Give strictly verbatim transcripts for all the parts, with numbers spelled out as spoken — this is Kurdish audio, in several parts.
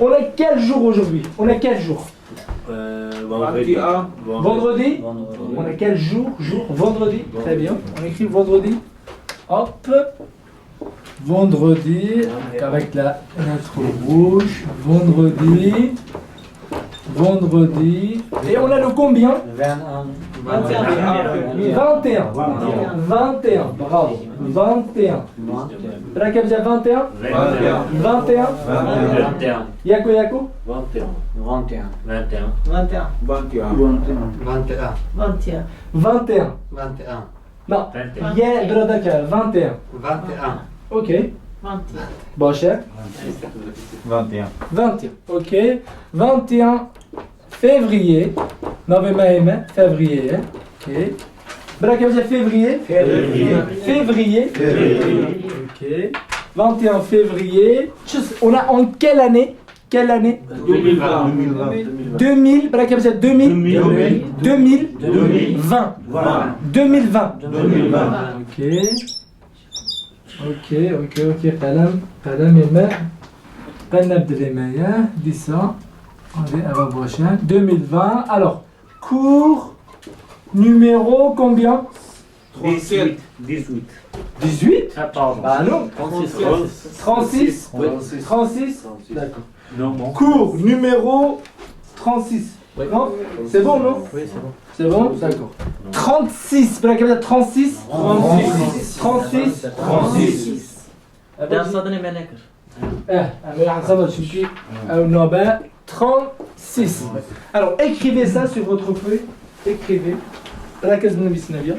On est quel jour aujourd'hui? On est quel jour? Euh, vendredi. Vendredi. Vendredi. On est quel jour? Jour. Vendredi. Très bien. On écrit vendredi. Hop. Vendredi. Donc avec la lettre rouge. Vendredi. Vendredi. Et on a le combien? Vingt et un. Vingt et un. Vingt et un. Bravo. Vingt et un. Bravo. Vingt et un. Vingt et un. Vingt et un. Vingt et un. Yako, Yako? Vingt et un. Vingt et un. Vingt et un. Vingt et un. Vingt et un. Vingt et un. Vingt et un. Vingt et un. Non. Vingt et un. Yê bira derkeve. Vingt et un. Vingt et un. Ok. Vingt et un. Baş e. Vingt et un. Vingt et un. Ok. Vingt et un février. Navê mehê me février ye. Ok. Bira kevce février. Février. Février. Février. Ok. Vingt et un février. Çi s-, on a en quelle année? Quelle année? Deux mille vingt. Deux mille. Bira kevce deux mille. Deux mille. Deux mille. Deux mille. Vingt. Vingt. Deux mille vingt. Deux mille vingt. Ok. Ok, ok, ok. Qelem, qelemê me. Qelem dilê me ye. Dîsa. Hadi eve baş e. Deux mille vingt. Alors, cours numéro combien? Trente-sept. Dix-huit. Dix-huit? Ah, pardon. Bah non. Trente-six. Trente-six. Trente-six. Trente-six. D'accord. Non, bon. Cours numéro trente-six. Oui. Non? C'est bon, non? Oui, c'est bon. C'est bon? D'accord. Trente-six. Bira kevce trente-six. Trente-six. Trente-six. Trente-six. Dersa dinê me nekir. Eh, em ê hesaba, çünkü ew nabe trente-six. Alors, écrivez ça sur votre feuille. Écrivez. Bira kes binivîsine viya.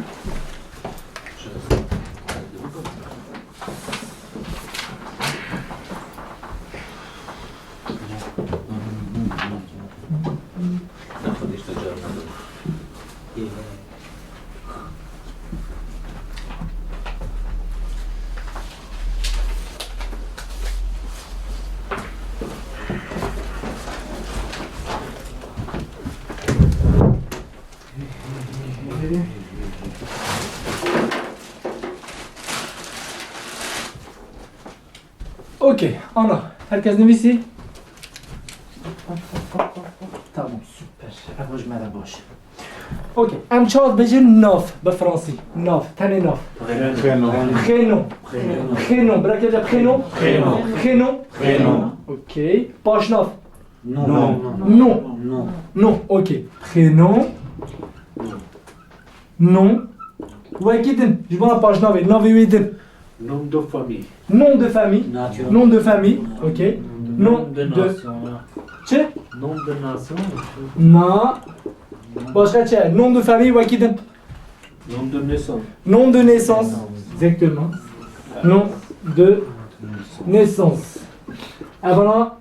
Ok, ana, herkes nivîsî? Tamam, super. Ev ji me re baş. Ok, em çawa dibêjin nav bi fransî? Nav, tenê nav. Prénom. Prénom. Prénom. Prénom. Bira kevce prénom. Prénom. Prénom. Prénom. Ok. Paşnav. Nom. Nom. Nom. Nom. Nom. Ok. Prénom. Nom. Wekî din. Ji bona paşnavê. Navê wê din. Nom de famille. Nom de famille. National. Nom de famille. Ok. Nom de nation. Çi? Nom de nation. Na. Başka çi? Nom de famille wekî din. Nom de naissance. Nom de naissance. Exactement. Nom de naissance. Evana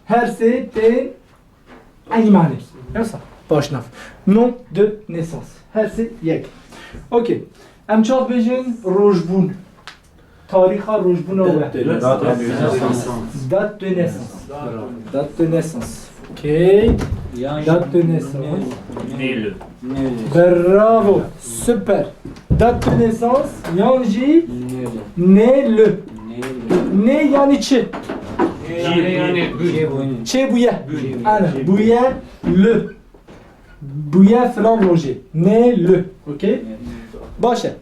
her sê tên eynî manê. Yoksa paşnav. Nom de naissance. Her sê yek. Ok. Em çawa dibêjin rojbûn? Tarîxa rojbûna we. Date de naissance. Date de naissance. Bravo. Date de naissance. Ok. Yan jî date de naissance. Né le. Né le. Bravo. Super. Date de naissance. Yan jî né le. Né le. Né le. Né yanî çi? Çê bûye. Çê bûye. Ana, bûye le. Bûye filan rojê. Né le. Ok? Baş e.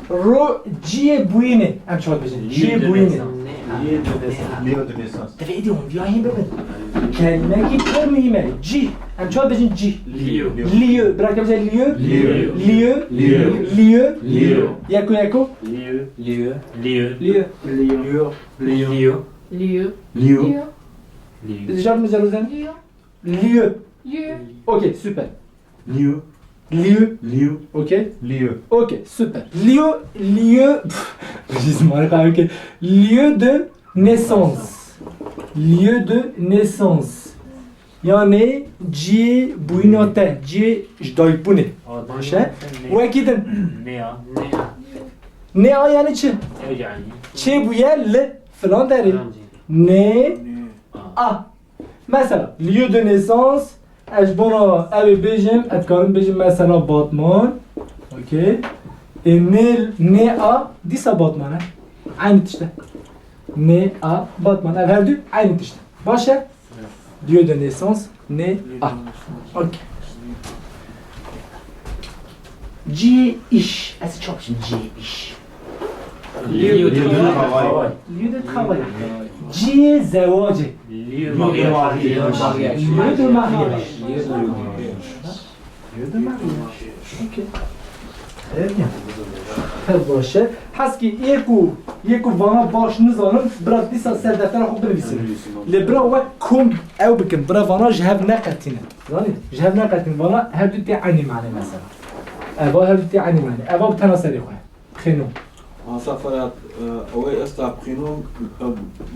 Ro-, ciyê bûyînê. Em çawa dibêjin? Ciyê bûyînê. Lieu de naissance. Lieu de naissance. Divê êdî hûn viya hîn bibin. Kelimekî pir muhîm e. Cî. Em çawa dibêjin cî? Lieu. Lieu. Bira kevce lieu. Lieu. Lieu. Lieu. Lieu. Yeko yeko. Lieu. Lieu. Lieu. Lieu. Lieu. Lieu. Lieu. Lieu. Lieu. Lieu. Lieu. Lieu. Ok, super. Lieu. Lieu. Lieu. Ok. Lieu. Ok, super. Lieu, lieu, pff, je suis mal, ok. Lieu de naissance. Lieu de naissance. Yani cihê bûyîna te, cihê ji dayikbûnê. Baş e? Wekî din. Nêa. Nêa yani çi? Çê bûye li filan derê. Nê. A. Mesela, lieu de naissance, ez ji bona ew ê bêjim, ez dikarim bêjim mesela Batman. Ok. Ê nê, nê a, dîsa Batman e. Eynî tişt e. Nê a, Batman. Ev her du eynî tişt e. Baş e? Lieu de naissance, né à. Ok. Cihê îş. Ez çapiçim cihê îş. Lieu de travail. Lieu de travail. Cihê zewacê. Lieu de mariage. Lieu de mariage. Lieu de mariage. Ok. Très bien. Pir baş e. Heskî yê ku, yê ku vana baş nizanin, bira dîsa ser deftera xwe binivîsin. Lê bira wek kom ew bikin, bira vana ji hev neqetînin. Zanî? Ji hev neqetînin. Vana her du tê eynî manê mesela. Eva her du tê eynî manê. Eva bi tena serê xwe. Prénom. Ansa Ferhat, e, ew ê esta prénom, e,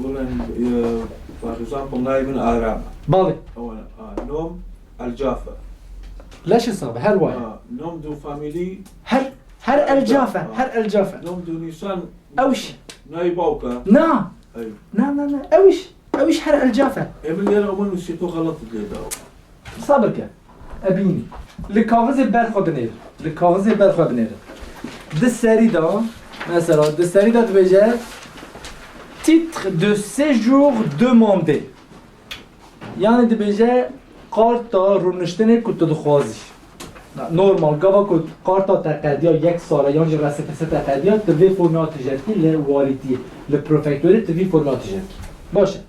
gulen, e, par exemple, nayê min Aram. Balê. Ew e, a, nom, El Cafer. Leşê sabe, her wayê. A, nom de famille. Her, her El Cafer, ha. Her El Cafer. Nom de naissance. Ew iş. Nayê bawka. Na. Ey. Na, na, na. Ew iş. Ew iş her El Cafer. Emin yere ew nusî to xelat lê daw. Sabir ke. Ebînî. Li kaxizê ber xwe binêrin. Li kaxizê ber xwe binêrin. Di serî de, mesela, di serî de dibêje titre de séjour demandé. Yani dibêje karta rûniştinê ku tu dixwazî. Normal, gava ku karta te qediya yek sale yan jî resepese te qediya, tu vê formê hatî jerkî li walîtiyê, li prefektorê tu vî formê hatî jerkî. Baş e.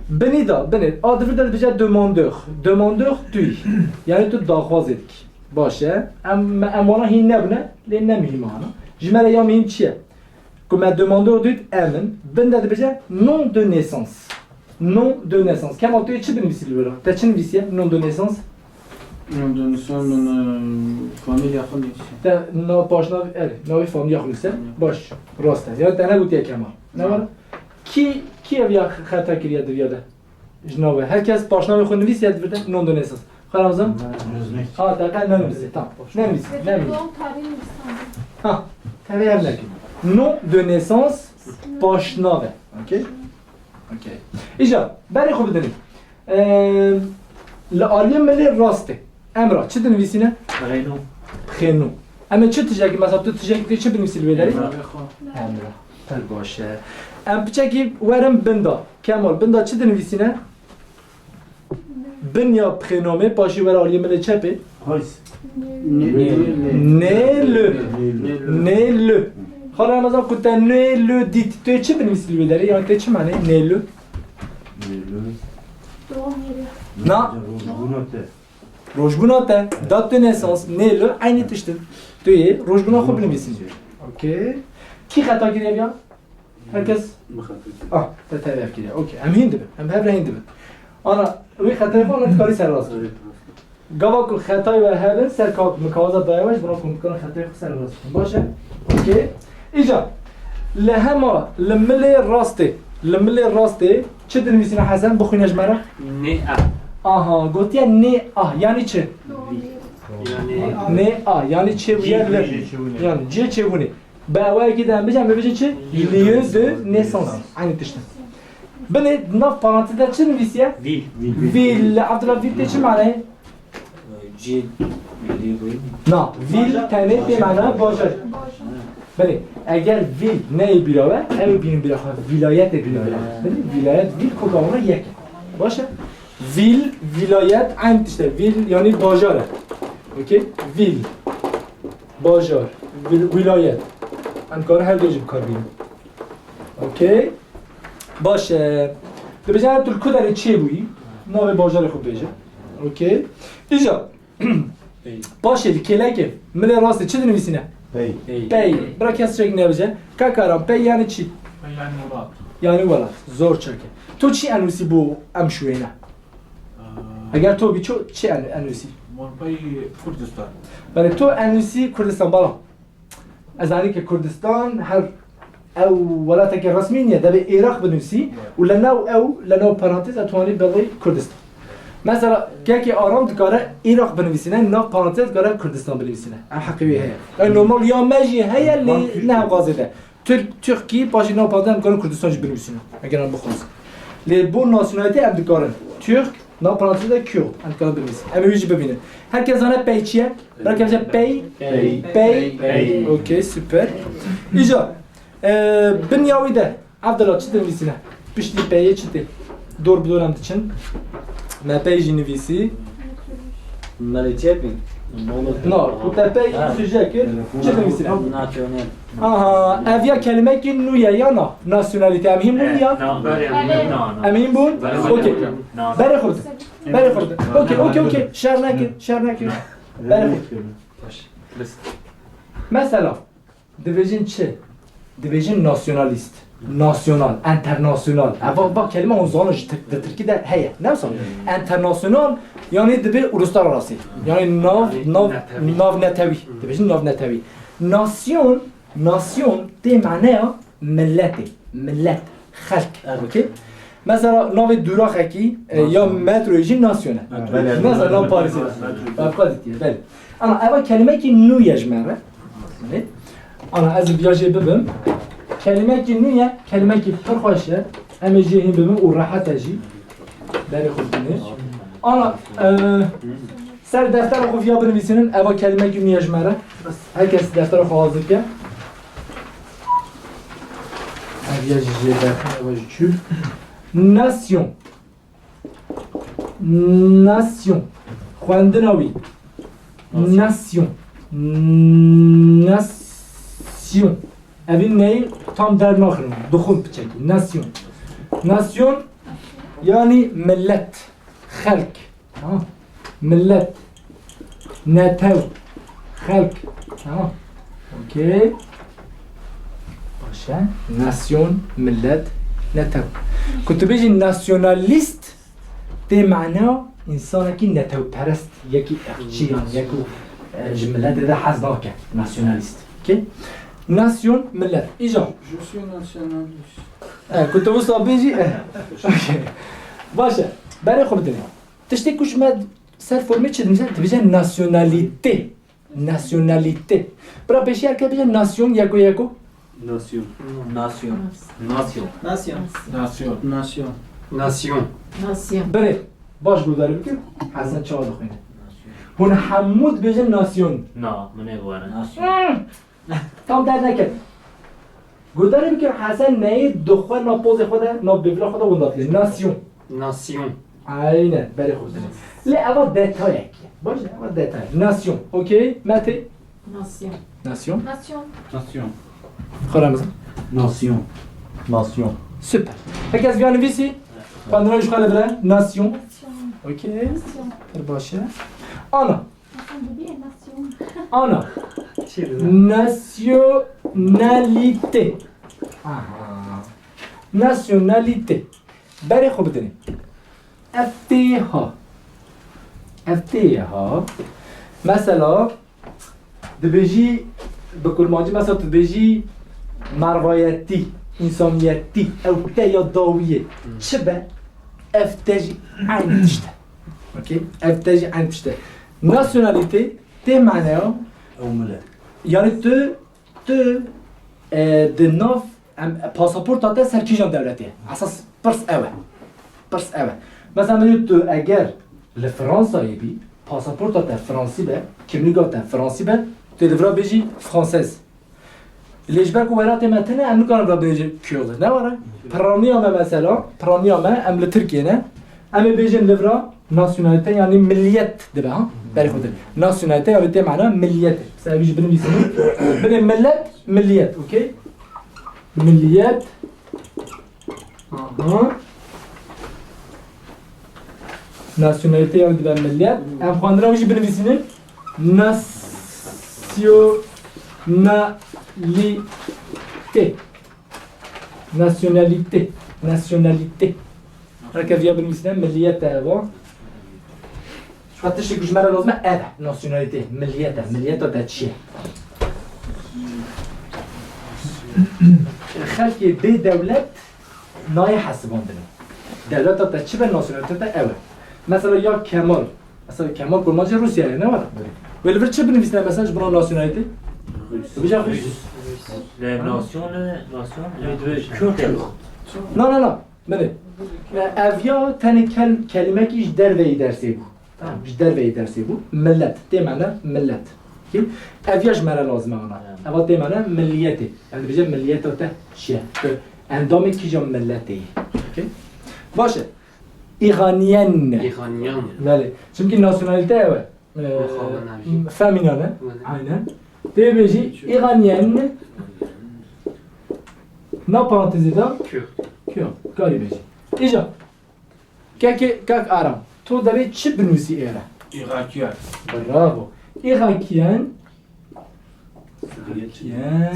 Binî da, binê. A di vir de dibêje demandeur. Demandeur tu yî. Yani tu daxwazê dikî. Baş e. Em, em wana hîn nebûne, lê ne muhîm ana. Ji me re ya muhîm çi ye? Ku me demandeur dît, em in. Bin de dibêje nom de naissance. Nom de naissance. Kemal, tu yê çi binivîsî li wêra? Te çi nivîsiye? Nom de naissance? Nom de naissance min, e, familya xwe nivîsiye. Te na-, paşnav-, erê, navê familya xwe nivîsiye? Hı. Baş, rast e. Ya te negotiye Kemal. Ne Na. Var? Kî, kî ev ya xeta kiriye di viya de? Ji navê. Her kes paşnavê xwe nivîsiye di vir de, nom de naissance. Xwe Ramazan? Ha, te qe nenivîsî, tamam. Nenivîsî, nenivîsî. Doğum tarihini istedim. Ha, tevê ev nekin. Nom de naissance, paşnave. Okey? Okey. Îca, berê xwe bidinî. Eee, li aliyê milê rastê. Emra, çi dinivîsîne? Prénom. Prénom. Em ê çi tijekî, mesela tu tijekî tu çi binivîsî li wê derê? Emra. Emra. Pir baş e. Em piçekî werin bin da. Kemal, bin da çi dinivîsîne? Bin ya prénomê, paşî were aliyê milê çepê. Hayz. Ne. Ne. Ne le. Ne le. Ne le. Xala Ramazan, ku te ne le dît, tu yê çi binivîsî li wê derê? Yani te çi manê ne le? Ne le. Doğum yeri. Na. Rojbûna te. Rojbûna te, date de naissance, ne le, eynî tişt in. Tu yê rojbûna xwe binivîsînî. Okey. Kî xeta kiriye viya? Herkes? Min xeta kiriye. Ah, te tev ev kiriye. Okey. Em hîn dibin. Em hev re hîn dibin. Ana, wî xetayê xwe ana dikarî serrast. Evet, rast. Gava ku xetayê we hebin, ser ka-, min kawaza daye we ji bo ku dikarin xetayê xwe serrast bikin. Baş e? Okey. Îca, li hema, li milê rastê, li milê rastê çi dinivîsîne Hesen? Bixwîne ji me re. Ne a. Aha, gotiye ne a. Yani çi? Vî. Yani Ne a. Yani çêbûye li. Cihê çêbûnê. Yani cihê çêbûnê. Bi awayekî de em bêjin, em bêjin çi? Lieu de naissance. Aynî tişt e. Binê nav parantez de çi nivîsiye? Vîl. Vîl. Vîl. Abdullah, vîl tê çi manayê? Cihê. Na, vîl tenê tê mana bajar. Belê, eger vîl neyê bîra we, ew ê bînin bîra xwe, vîlayetê bînin bîra xwe. Belê, vîlayet, vîl koka wana yek e. Baş e? Vîl, vîlayet, eyn tişt e. Vîl, yanî bajar e. Okey? Vîl, bajar, vîl-, wîlayet. Em dikarin her du jî bi kar bînin. Okey? Baş e. Dibêje, tu li ku derê çêbûyî? Navê bajarê xwe bêje. Okey? Îca. Pey. Paşê li kêlekê, milê rastê çi dinivîsîne? Pey. Pey. Pey. Bira kes çek nebêje. Kakaran, pey yani çi? Pey yani welat. Yani welat. Zor çek e. To çi enûsî bo em şûyêne? Aa. Eger to bî ço, çi en-, enûsî? Mon pey Kurdistan. Belê to enûsî Kurdistan, bala. Ez zanî ke Kurdistan her ew welateke resmî niye, debe Iraq binivîsî û li nav ew, li nav parantez ez twanî belê Kurdistan. Mesela, kekê Aram dikare Iraq binivîsîne, nav parantez dikare Kurdistan binivîsîne. Ev heqê wî heye. Yani normal ya me jî heye, lê ne ew qazê de. Türk, Türkî, paşê nav parantez em dikarin Kurdistan jî binivîsîne. Eger em bixwazin. Lê bo nasyonalîtê em dikarin Türk, nav parantez de Kürt, em dikarin binivîsin. Em ê wî jî bibînin. Herkes zane pey çi ye? Belkî bêje pey. Pey. Pey. Pey. Okey, super. Îca, e, binya wî de, Abdullah, çi dinivîsîne? Piştî peyê çi tê? Dor bi dor em diçin. Me pey jî nivîsî. Melê çepî. No, ku te pey suje kir, çi nivîsî? Nasyonel. Aha, ev ya kelimekî nû ye ya na? Nasyonalîte. Em hîn bûn ya? Na, berê, na, na. Em hîn bûn? Berê, okey. na. Berê xwe bidin. Berê xwe bidin. Okey, okey, okey. Şer nekir, şer nekir. Berê xwe bidin. Baş. Mesela, dibêjin çi? Dibêjin nasyonalîst, nasyonal, enternasyonal. Ev va, va kelime hûn zanin ji Tirk-, di Tirkî de heye. Ne wisa? Enternasyonal, yani dibê uluslararası. Yani nav, nav, navnetewî. Dibêjin navnetewî. Nasyon, nasyon tê maneya milletê. Millet, xelk. Evet. Okey? Mesela navê duraxekî, e, ya metroyê jî nasyon e. Evet. Belê. Mesela nav Parisê de. Belê. Ev qadî diye, belê. Ana, eva kelimekî nû ye ji me re. Belê. Ana, ez ê viya jê bibim. Kelimekî nû ye, kelimekî pir xweş e. Em ê jê hîn bibin û rehet e jî. Berê xwe bidinê. Ana, e, ser deftera xwe viya binivîsînin, eva kelimekî nû ye ji me re. Bes, her kes deftera xwe hazir ke. Ev ya jî jê derxin, ev jî çû. Nasyon. Nasyon. Xwendina wî. Nasyon. Nasyon. Nasyon. Evî neyî tam dernaxin. Dixwin piçekî. Nasyon. Nasyon. Yani millet. Xelk. Tamam. Millet. Netew. Xelk. Tamam. Okey. Baş e. Nasyon, millet, netew. Ku tu bêjî nasyonalîst, tê mana însanekî netewperest, yekî irqçî yan, yekî, e, ji miletê de hez nake. Nasyonalîst. Okey? Nasyon, millet. Îja. Je suis nationaliste. E, ku tu wisa bêjî, e. Okey. Baş e. Berê xwe bidinê. Tiştê ku ji me ser formê çi dinivîse? Dibêje nasyonalîte. Nasyonalîte. Bira pêşî her ke bêje nasyon, yeko yeko. Nasyon. Nasyon. Nasyon. Nasyon. Nasyon. Nasyon. Nasyon. Nasyon. Berê, baş guhdarî bikin. Hesen çawa dixwîne? Hûn hemû dibêjin nasyon. Na, min ê biwere. Nasyon. Hmm. Tam derdneket. Guhdarî bikin, Hesen neyê dixwe nav pozê xwe de, nav bêvila xwe de winda dike. Nasyon. Nasyon. Aynen, berê xwe dine. Lê eva detayek e. Baş e, eva detay. Nasyon. Okey, Mete? Nasyon. Nasyon. Nasyon. Nasyon. Xwe Ramazan? Nasyon. Nasyon. Süper. Herkes viya nivîsî? Xwendina ji xwe li vir e. Nasyon. Nasyon. Okey. Nasyon. Pir baş e. Ana. Nasyon. Ana. Nasyonalîte. Aha. Nasyonalîte. Berê xwe bidinê. Ev tê ha. Ev tê ha. Mesela, dibêjî bi kurmancî, mesela tu dibêjî mervayetî, însaniyetî, ew te ya dawiyê. Çi be? Ev te jî eynî tişt e. Okey? Ev te jî eynî tişt e. Nasyonalîte tê maneya. Ew milet. Yani tu, tu, e, di nav, em, pasaporta te ser kîjan dewletê ye? Esas pirs ew e. Pirs ew e. Mesela min tu eger li Fransayê bî, pasaporta te fransî be, kimlîga te fransî be, tu dê li vira bêjî française. Lê ji ber ku welatê me tune, em nikarin vira bêjin Kurd. Ne were? Piraniya me mesela, piraniya me, em li Tirkiyê ne. Em ê bêjin li vira nasyonalîte, yanî milliyet dibe, ha? Berê xwe dir. Nasyonalîte ya tê mana milliyet. Mesela, wî jî binivîsînin. Binê millet, milliyet, okey? Milliyet. Aha. Nasyonalîte ya dibe milliyet. Em xwendina wî jî binivîsînin. Nasyonalîte. Nasyonalîte. Nasyonalîte. Herkes ya binivîsîne, milliyet e eva. Şu tiştê ku ji me re lazim e, ev e. Nasyonalîte, milliyet e. Milliyeta te çi ye? Xelkê bê dewlet nayê hesibandinê. Dewleta te çi be, nasyonalîteta te ew e. Mesela ya Kemal. Mesela Kemal kurmancê Rûsyayê ne were? Wê li vir çi binivîsine mesela ji bona nasyonalîtê? Rûs. Bêje Rûs. Le nasyon, le nasyon, le Kürt. Na, na, na. Belê. Ev ya tenê kel-, kelimekî ji derveyî dersê bû. Tamam, ji derveyî dersê bû. Millet. Tê mane millet. Okey? Ev ya ji me re lazim e ana. Eva tê mane milliyetê. Em dibêje milliyeta te çi ye? Tu endamê kîja milletê yî? Okey. Baş e. Îraniyenne. Îraniyenne. Belê. Çimkî nasyonalîte ew e. Ee, Xwe xwe navî. Femînan e. Belê. Aynen. Tê bêjî Îraniyenne. Na parantezê de Kürd. Kürd. Karî bêjî. Îja. Kekê, kak Aram. To devê çi binûsî êre? Îrakiyen. Bravo. Îrakiyen.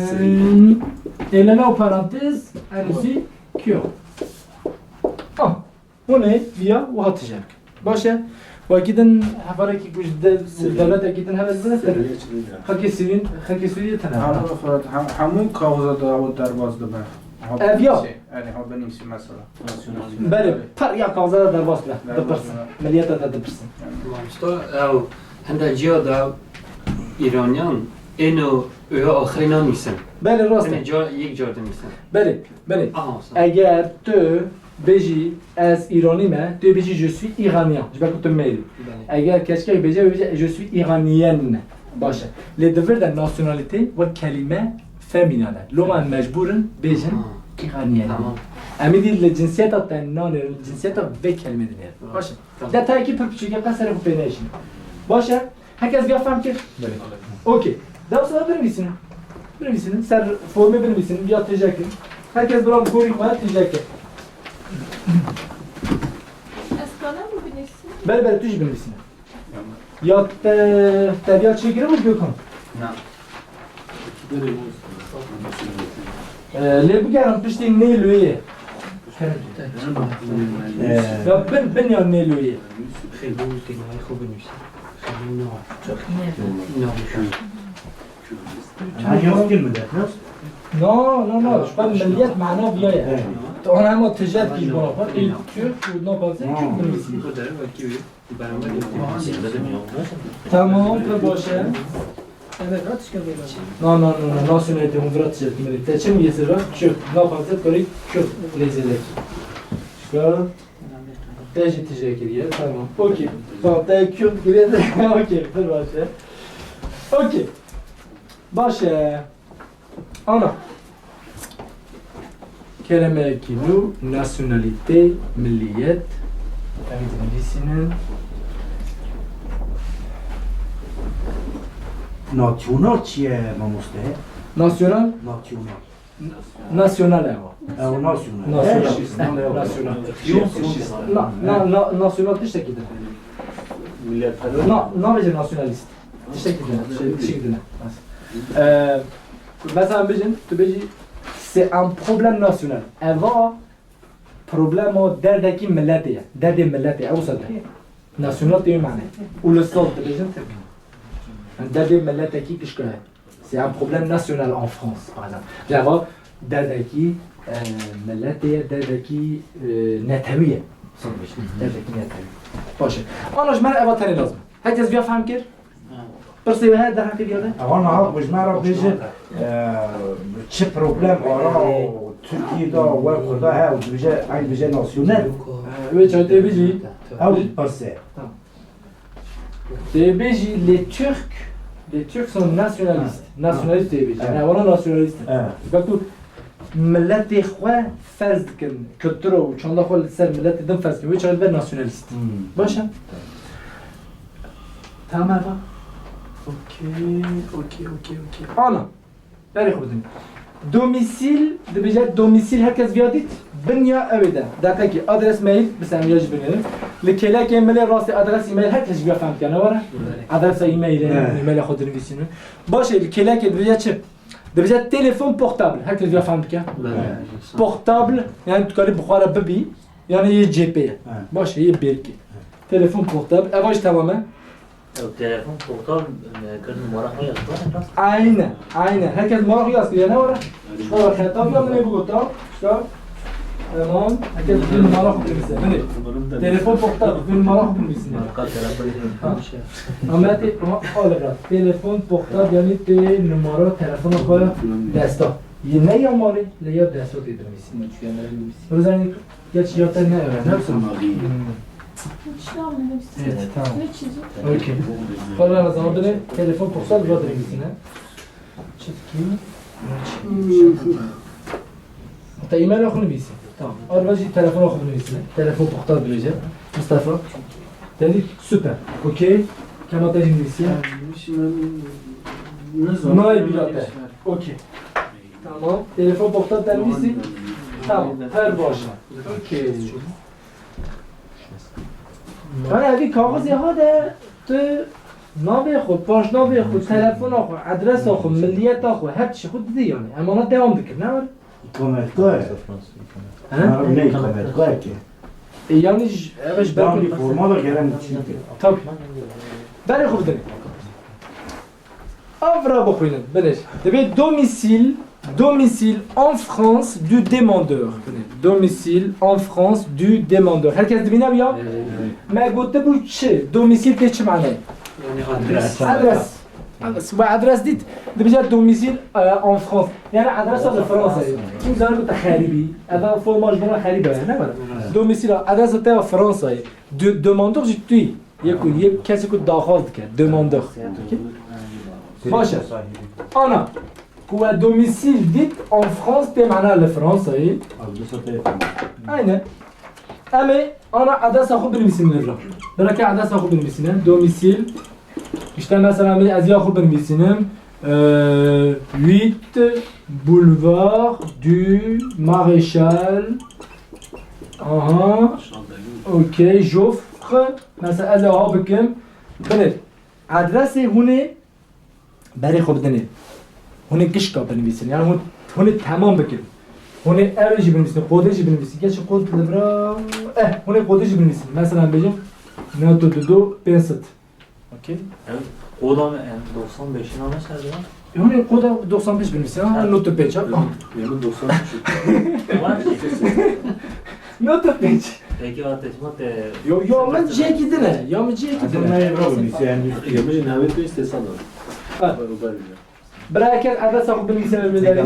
Siriyen. Ê li nav parantez, enûsî Kürd. Ah, hûn ê viya wiha tije bikin. Baş e. Wekî din hevalekî ku ji de-, Siriyen. Dewletekî din hebe dibin, Siriyen. Xelkê Sirîn, xelkê Sûriyê tene. Hemû, hem-, hemû kaxizata ew derbas dibe. Ev ya. Erê, ha binivîsî mesela. Belê, per ya kaxizata derbas be. Derbas dipirsin. Be. Miliyeta te dipirsin. Mamosta, ew hende ciya de Îraniyan êno oya axirê nanivîsin. Belê, rast e. Tenê ca, yek car dinivîsin. Belê, belê. Aha, sağ ol. Eger tu bêjî ez Îranî me, tu bêjî je suis iranien. Ji ber ku tu mêl î. Belê. Eger keçikek bêje, bêje je suis iranienne. Baş e. Lê di vir de nasyonalîte wek kelîme femînan e. Loma em mecbûr in bêjin Aha. Îraniyene. Tamam. Em ê dî li cinsiyeta te nanêrin, li cinsiyeta vê kelîmê dinêrin. Tamam. Baş e. Tamam. Detayekî pir piçûk e, qe serê xwe pê neyşînin. Baş e. Herkes viya fehm kir? Belê. Okey. Dewsa binivîsînin. Binivîsînin. Ser formê binivîsînin. Viya tije kin. Herkes bi ram korî xwe tije kin. Ez kanim binivîsînim? Belê, belê, tu jî binivîsîne. Ya te, te viya çêkiribû Gökhan? Na. Ee, lê bigerin piştî nêloyê. Ee, ya bin, bin ya nêloyê. Xêr, bo tênayê xwe binivîsî. Xêr, bo na. Na, na, na, ji xwe miliyet mana viya ye. Evet. Tu ana hema tije dikî ji bona xwe, ê Türk û na bazê Kürt binivîsî. Tamam, pir baş e. Evet, ha, tişka vêga. Na, na, na, na, nasyonalîte hûn vira tije dikî. Te çi mi yê sira? Kürt. Na bazê karî Kürt lê zêde. Tişka. Te jî tije kiriye, tamam. Okey. Tamam, te Kürt kiriye, okey, pir baş e. Okey. Baş e. Ana. Kelemeyekî nû, nasyonalîte, miliyet. Em ê dinivîsînin. Nasyonal çi ye, mamoste? Nasyonal? Nasyonal. Nasyonal ew. Ew nasyonal. Nasyonal. He, nasyonal ew. Nasyonal. Na, na, na, nasyonal tiştekî din. Milletperwer. Na, nabêje nasyonalîst. Tiştekî din. Şey, tiştekî din. Ee, mesela bijin, tu bêjî, c'est un problème national. Eva problema derdekî milletê ye. Derdê milletê ye. Ew sade. Nasyonal tê mane. Ulusal dibêjin Tirkî. Yani derdê milletekî tişka ye. C'est un problème national en France, par exemple. Ceva derdekî, e, milletê ye, derdekî, e, netewî ye. Hı hı. Derdekî netewî. Baş e. Ana ji me re eva tenê lazim. Herkes viya fehm kir? Pirsê we heye derheqê viya de? Ewa niha ji me re bêje, e, çi problem ara Tirkiyê de we Kurda heye û dibêje, eyn dibêje nasyonel. E, wê çawa tê bijî? Ew pirsê. Tamam. Tê bêjî les Turcs, les Turcs sont nationalistes. Ha. Nasyonalîst tê bêjî. Evet. Ne, wana nasyonalîst in. Evet. Bak tu milletê xwe ferz dikin, kultura û çanda xwe li ser milletê din ferz dikin. Wê çawa dibe nasyonalîst. Hmm. Baş e? Tamam. Okey, okey, okey, okey. Ana. Berê xwe bidin. Domîsîl, dibêje domîsîl, herkes viya dît? Bin ya ew ê de. Deqekî, adres mail, bi sen viya jî binêrin. Li kêlekê milê rastê adres e-mail, herkes ji viya fehm dike, ne were? Evet. Adresa e-mailê, Evet. e-maila xwe dinivîsînin. Baş e, li kêlekê dibêje çi? Dibêje telefon portable, herkes viya fehm dike? Evet. Portable, yani tu karî bi xwe re bibî, yani yê cêpê ye. Evet. Baş e, yê bêrkê. Evet. Telefon portable, eva jî temam e. Ew telefon portal, e, kir numara xwe yaz kir. Aynen, aynen. Herkes numara xwe yaz kiriye, ne were? Şuna bak, xeta bile min ê bigota. Şuna. Tamam. Herkes bir numara xwe binivîse. Binê. Telefon portal, bir numara xwe binivîsin. Marka telefon. Ha. Ama te, ama, öyle bırak. Telefon portal, yani te numara telefona xwe desta. Yine ya malê, le ya desta te binivîsin. Özellikle Geç ya te ne öyle, ne yapsın? Hmm. Evet, tamam. Okey. Xwara ez adine telefon portal va dirêvisîne. Çitkî. Te emaila xwe nivîsî. Tamam. Arva jî telefona xwe binivîsîne. Telefon portable dibêje. Mustafa. Te dît? Super. Okey. Kema te jî nivîsî. Nayê bîra te. Okey. Tamam. Telefon portable te nivîsî. Tamam. Her baş e. Okey. Kana evî kaxizê ha de tu navê xwe, paşnavê xwe, telefona xwe, adresa xwe, miliyeta xwe, her tiştê xwe didî yani. Em ana devam dikir, ne var? Îkametgah e. He? Ne îkametgah e ki. E, yani j-, evet, j-, Dam bir forma da gelen için ki. Tabii. Berê xwe bidin. Ev ra bixwînin. Binêr. Dibê domicile, domicile en France du demandeur. Binêr. Domicile en France du demandeur. Herkes dibîne ya? Me gotibû çi? Domicile tê çi manayê? Yanî adres. Adres. Adres. We adres dît. Dibêje domicile, e, en France. Yani adresa li Fransayê. Kim zanî ku te xerîbî? Eva forma ji bo me xerîb e, ne were? Domicile, adresa te ya Fransayê. De-, demandeur jî tu yî. Yek ku, yek kesê ku daxwaz dike, demandeur. Baş e. Ana, ku we domicile dît en France tê mana li Fransayê. Aynen. Em ê ana adresa xwe binivîsînin li vir. Bireke adresa xwe binivîsînin. Domicile. İşte mesela em ê ez ya xwe binivîsînim. Ee, huit boulevard du Maréchal. Aha. Okey, Joffre. Mesela ez ê aha bikim. Binêr. Adresê hûn ê berê xwe bidinê. Hûn ê gişka binivîsin. Yani hûn, hûn ê temam bikin. Hûn ê ev jî binivîsin, kodê jî binivîsin. Geç kod li vira. Eh, hûn ê kodê jî binivîsin. Mesela em bêjin, newt û du pênc sed. Okey. Em, koda me, em, doksan beşin ama sen de. E, hûn ê koda doksan beş binivîsin. Ha, newt û pênc, ha? Em, em doksan beş. Var mı? Newt û pênc. Peki, ateşma te. Yo, yo, min cihekî din e. Ya min cihekî din e. Aslında ne yapalım? Biz yani. Ya min newê pênc tê sed. Ha. Beraber ya. Bira, ker adresa xwe binivîse, me bidere.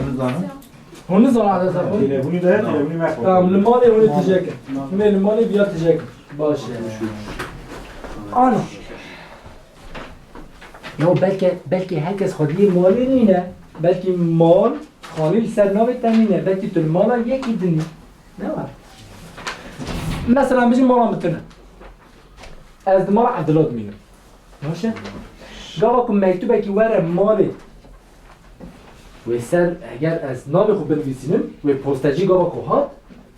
Hûn nizana adresa xwe? Telefonu de, telefonu me xwe. Tamam, li malê hûn ê tije kin. Hûn ê li malê biya tije kin. Baş e. Ana. Ya belke, belke herkes xwediyê malê nîne. Belkî mal, xanî li ser navê te nîne. Belkî tu li mala yekî dinî. Ne var? Mesela, bijî mala min tune. Ez di mala Abdullah dimînim. Baş e? Gava ku mektubekî were malê, wê ser, eger ez navê xwe binivîsînim, wê postecî gava ku hat,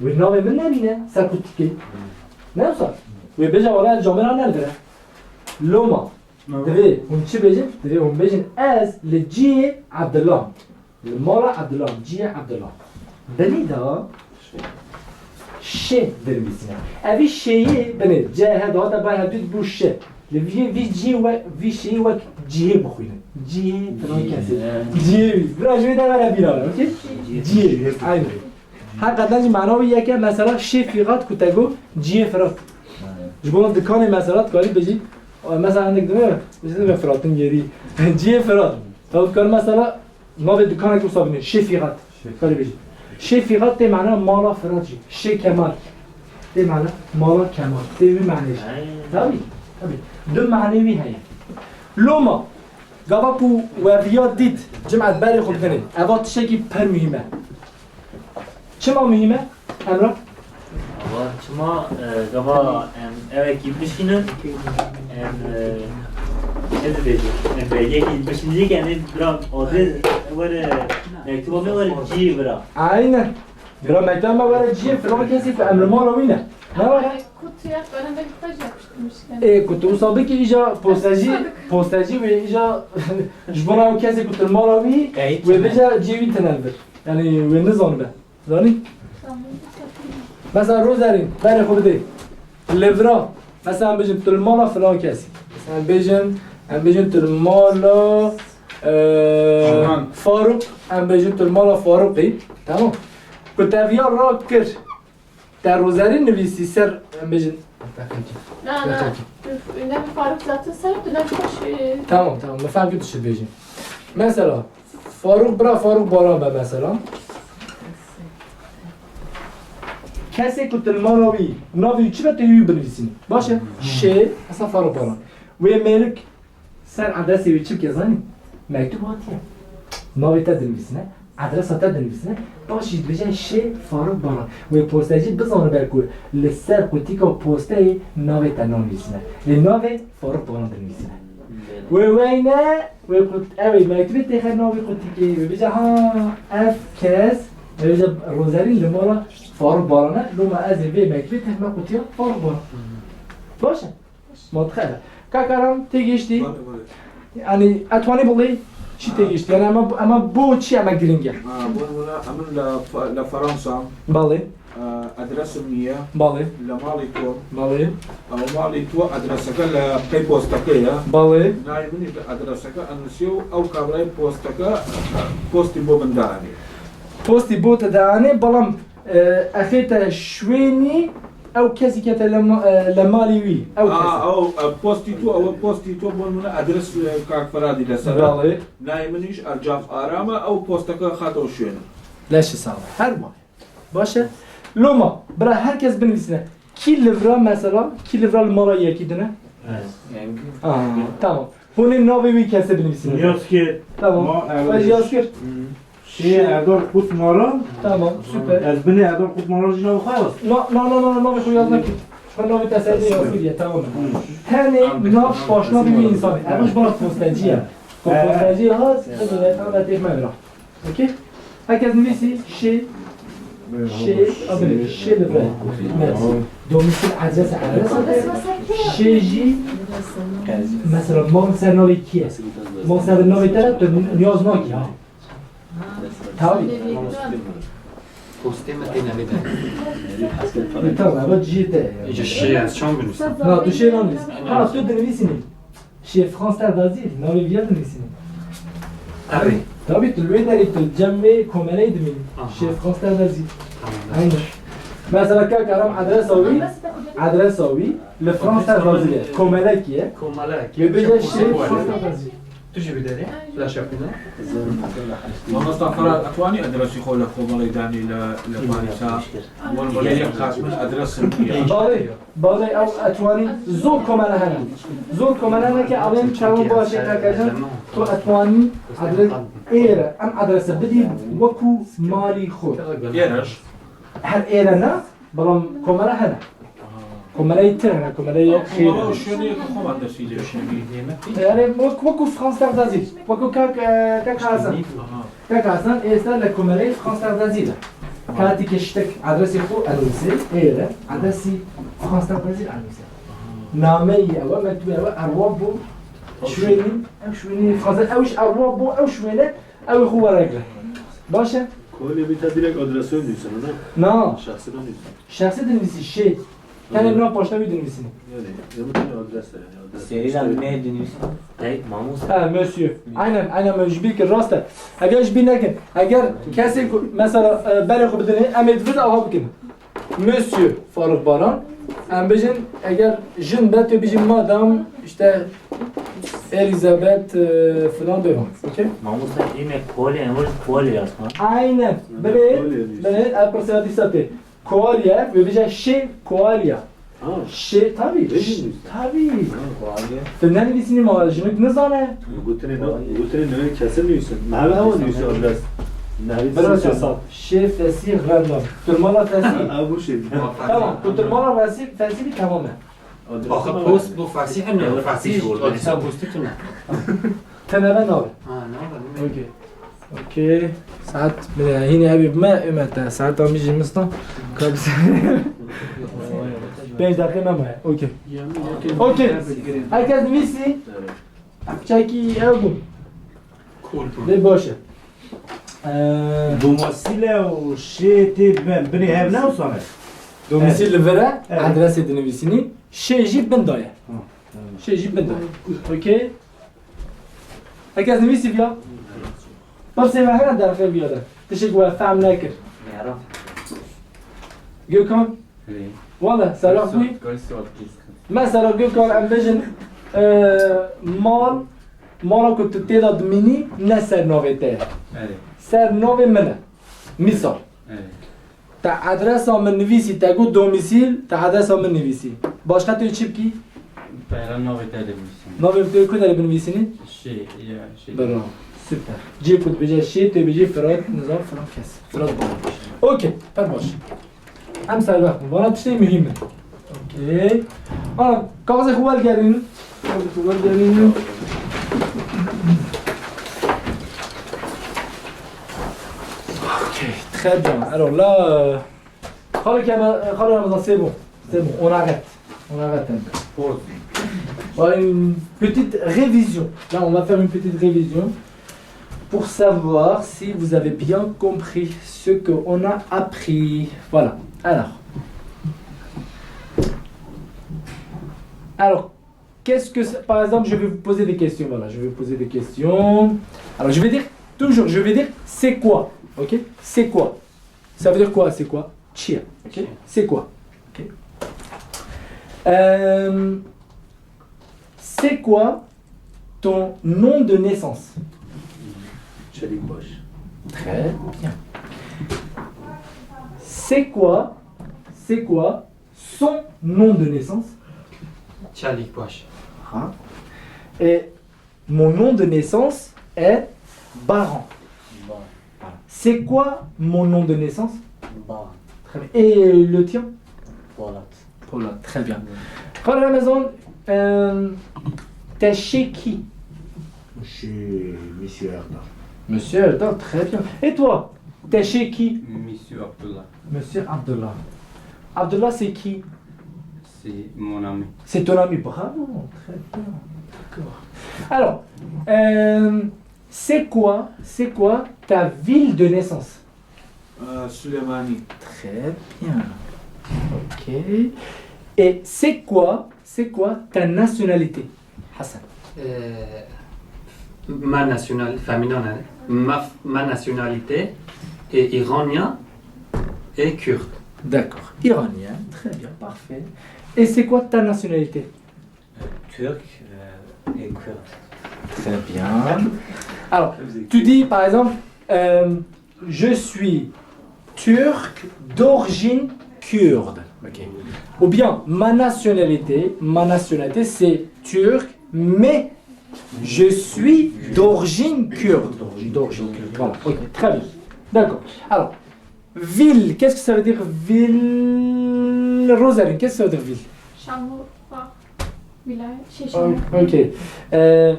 wê navê min nebîne ser qutikê. Ne wisa? Wê bêje, wala ez camêra ne li vir e. Loma, divê hûn çi bêjin? Divê hûn bêjin, ez li cihê Abdullah. Li mala Abdullah, cihê Abdullah. Binî de şê dinivîsîne. Evî şêyê binê, C H dihate bay hevdû dibû şê. Li vî, vî cihê we, vî şêyê wek cihê bixwînin. Cihê filan kesê. Cihê wî. Bira ji wê de were bîra, okey? Cihê wî. Aynen. Heqeten jî mana wî yek e, mesela şê Fîrat ku te got, cihê Firat. Ji bo dikanê mesela dikarî bijî, mesela hindik dime, bijî dime Firat'ın yeri. Cihê Firat. Ew dikar mesela navê dikanek wisa bîne, Şê Fîrat. Dikarî bijî. Şê Fîrat tê mana mala Firat jî. Şê Kemal. Tê mana mala Kemal. Tê wî manê jî. Tabii, tabii. Du manê wî heye. Loma, gava ku we viya dît, cimet berê xwe bidinê. Eva tiştekî pir muhîm e. Çima muhîm e, Emrah? Ava çima, e, gava em evekî bişînin, em, e, ne dibêjin? Em belgeyekî bişînin, em ê bira adres were, mektuba me were cihê bira. Aynen. Bira mektuba me were cihê filan kesî, tu emri mala wî ne. Ne var? Kutuya, ben de kutuya yapıştırmışken. E, kutu wisa bikî, îja postecî, postecî wê îja ji bona ew kesê ku tu mala wî, wê bêje cihê wî tine li vir. Yani wê nizanibe. Zanî? Mesela Rozerîn, berê xwe bidê. Li vira. Mesela em bêjin tu li mala filan kesî. Mesela em bêjin, em bêjin tu li mala, e, Faruk. Em bêjin tu li mala Farukî. Tamam. Ku te viya rakir. Te Rozerîn nivîsî ser, em bêjin. Na, na. Ne bi Faruk zaten ser, tu ne hoş, e, Tamam, tamam. Me fehm kir tu çi dibêjî. Mesela, Faruk, bira Faruk Baran be mesela. Kesê ku tu li mala wî, navê wî çi be, tu wî binivîsînî. Baş e? Şê, mesela Faruk Baran. Wê mêrik ser adresê wî çi bike zanî? Mektûb hatiye. Navê te dinivîsine, adresa te dinivîsine, Paşî dibêje Şê Farûk Baran. Wê postecî bizanibe ku li ser qutîka posteyê navê te nanivîsine. Lê navê Farûk Baran dinivîsine. Wê weyne, wê qut-, ew ê mektubê têxe navê qutîkê. Wê bêje, ha, ev kes, wê bêje Rozerîn li mala Farûk Baran e. Loma ez ê vê mektubê têxme qutiya Farûk Baran. Baş e. Mantiqe. Kakaram têgihiştî. Bale, bale. Yani, etwanî bilî çi têgihiştî. Yani, ama, ama bu çi ama giring e? Ha, bu, buna, emin la, la Fransa. Bale. Adresim niye. Bale. La mali to. Bale. Ew mali to adreseke la pey posteke ya. Bale. Nayê min jî adreseke enisiyo ew kabrayê posteke postî bo min danê. Postî bo te danê, balam E, exête şwênî ew kesî ke te le ma-, e, le malî wî, ew kes e. Ew, e, postî to, ew postî to, bo nmûne adres, e, kak Feradî le ser e. Belê. Nayê min îş Ercaf Aram e, ew posteke xate şwêne. Leşî sağ ol. Her ma. Baş e. Loma, bira her kes binivîsine. Kî li vira mesela, kî li vira li mala yekî din e? Ez. Aha, tamam. Hûn ê navê wî kesê binivîsînin. Niyazkir. Tamam. Ma, e, Xwe jî yaz kir. Şê Erdal Kutmara. Tamam, süper. Ez binê Erdal Kutmara jî navê xwe yaz. Na, na, na, na, navê xwe yaz nekir. Xwe navê te serê yaz kiriye, tamam. Tenê nav paşnavê wî însanê. Ev ji bar postecî ye. Ku postecî hat, ez û neta ve têxme vira. Okey? Herkes nivîsî şê, şê, abin, şê li vir. Domicil adrese, adrese. Şê jî, mesela, mal ser navê kî ye? Mal ser navê te, tu niyaz nakî, ha? Tabii. Postê me tê navê te. Tamam, ama cihê te. Îca şê ez çawa binivîsim? Na, tu şê nanivîs. Ha, tu dinivîsînî. Şê France Terre d'Azîl, navê vîya dinivîsînî. Erê. Tabii, tu li wê derê tu cem wê komeleyê dimînî. Aha. Şê France Terre d'Azîl. Tamam. Aynen. Mesela kak Aram adresa wî, adresa wî li France Terre d'Azîl e. Komelekî ye. Komelek. Wê bêje şê France Terre d'Azîl. Tu jî bidere, la şefîna. Mamosta Ferhat, etwanî adresî xwe li komelê danî li, li Parîsa. Wan wele yek qat min adres niye. Balê, balê ew etwanî zor komele hene. Zor komele hene ke alên çawa baş e kaka can, tu etwanî adres êre, em adrese bidî wekû malî xwe. Êre. Her êre ne, belam komele hene. Komeleyê tir hene, komeleyê xêr hene. Şonê xwe adresî lê şonê. Yani wek, wekû France Terre d'Azîl, wekû kak, e, kak Hasan. Aha. Kek Hasan êsta li komeleyê France Terre d'Azîl e. Katî ke ştek adresê xwe enûsê, êre, adresî France Terre d'Azîl enûsê. Nameyê ew e, mektubê ew e, erwa bo şwênî, ew şwênî France, ew jî erwa bo ew şwêne, ew xwe weregre. Baş e? Kolê bî te direkt adresê nûsîne, ne? Na. Şexsî nûsîne. Şexsî dinivîsî şê. Tenê nav paşnavî dinivîsînî. Yani, yani tenê adres e, yani adres. Serî de ne dinivîsînî? Hey, mamoste. Ha, monsieur. Aynen, aynen, me ji bîr kir, rast e. Eger ji bîr nekin, eger kesê ku, mesela, e, berê xwe bidinê, em ê di vir de ava bikin. Monsieur Faruk Baran, em bijin, eger jin be, tu bijî madam, işte, Elizabeth, e, filan devam. Okey? Mamoste, ê me kolê, em kolê yazma. Aynen. Bilê, bilê, el pirsiyatî satê. Koalya, wê bêje şê koalya. Ha. Şê, tabii. Tabii. Ha, koalya. Tu nenivîsînî ma jinik nizane. Gotinê ne, gotinê ne kese nivîsin. Mehmet ama nivîsin adres. Nivîsin. Şê Fesî Xendon. Turmala Fesî. Ha, bu şey. Tamam, ku turmala Fesî, Fesî bir tamam e. Axir post bu Fesî hem ne? Fesî şu orada. Sen postu kim? Tenere nabe. Ha, ne var? Okey. Okey. Saet bile, hînî evî me, ûmete. Saet amî jî mistan. Kapsın. Pênc deqîqe me maye. Okey. Okey. Herkes nivîsî. Çekî ew bû. Cool bû. Lê baş e. Ee, Domicile û şê tê bin, binê hev ne wisa ne? Domicile li vir e, evet. Adresê dinivîsînî. Şê jî bin daye. Ha, evet. Şê jî bin daye. Okey. Herkes nivîsî viya? Pirsê we hene derxê viya de? Tişek we fehm nekir. Yaram. Gökhan? Hey. Wala, seraf bûyî? Mesela Gökhan, em bêjin, e, mal, mala ku tu tê de dimînî ne ser navê te ye. Erê. Ser navê min e. Mîsal. Erê. Te adresa min nivîsî, te got domicile, te adresa min nivîsî. Başqa tu çi bikî? Peyra navê te de binivîsî. Navê tu ku de binivîsînî? Şey, ya, şey. Bravo. Super. Cê ku dibêje şê, tu bêjî Firat, nizam filan kes. Firat Baran. Okey, pir baş. Em serwext bin. Vana tiştê muhîm in. Okey. Ha, kaxezê xwe wergerînin. Kaxezê xwe wergerînin. Okey, très bien. Alors là, euh, Xalo Kemal, Xalo Ramazan, c'est bon. C'est bon, on arrête. On arrête un peu. Pause. Voilà, une petite révision. Là, on va faire une petite révision pour savoir si vous avez bien compris ce qu'on a appris. Voilà. Alors. Alors, qu'est-ce que c'est ? Par exemple, je vais vous poser des questions. Voilà, je vais vous poser des questions. Alors, je vais dire, toujours, je vais dire, c'est quoi ? Ok ? C'est quoi ? Ça veut dire quoi ? C'est quoi ? Çi ye. Ok ? C'est quoi ? Ok ? Euh, c'est quoi ton nom de naissance ? Çelik Baş. Très bien. C'est quoi, c'est quoi son nom de naissance ? Çelik Baş. Hein ? Et mon nom de naissance est Baran. Baran. Voilà. C'est quoi mon nom de naissance ? Baran. Très bien. Et le tien ? Polat. Polat, très bien. Xalo Ramazan, euh, t'es chez qui ? Chez Monsieur Erdal. Monsieur Erdal, très bien. Et toi, t'es chez qui ? Monsieur Abdullah. Monsieur Abdullah. Abdullah, c'est qui ? C'est mon ami. C'est ton ami, bravo, très bien. D'accord. Alors, euh, c'est quoi, c'est quoi ta ville de naissance ? Euh, Suleymanie. Très bien. Ok. Et c'est quoi, c'est quoi ta nationalité, Hassan ? Euh, ma nationalité, féminin, hein. Ma, ma nationalité est iranien et kurde. D'accord. Iranien, très bien, parfait. Et c'est quoi ta nationalité ? Turc, euh, et kurde. Très bien. Alors, tu dis par exemple, euh, je suis turc d'origine kurde. Ok. Ou bien, ma nationalité, ma nationalité c'est turc, mais je suis d'origine kurde. D'origine kurde. Voilà, ok, très bien. D'accord. Alors, ville, qu'est-ce que ça veut dire ville ? Rosaline, qu'est-ce que ça veut dire ville ? Şanlıurfa. Wilay, şey, Şanlıurfa. Ok. Euh,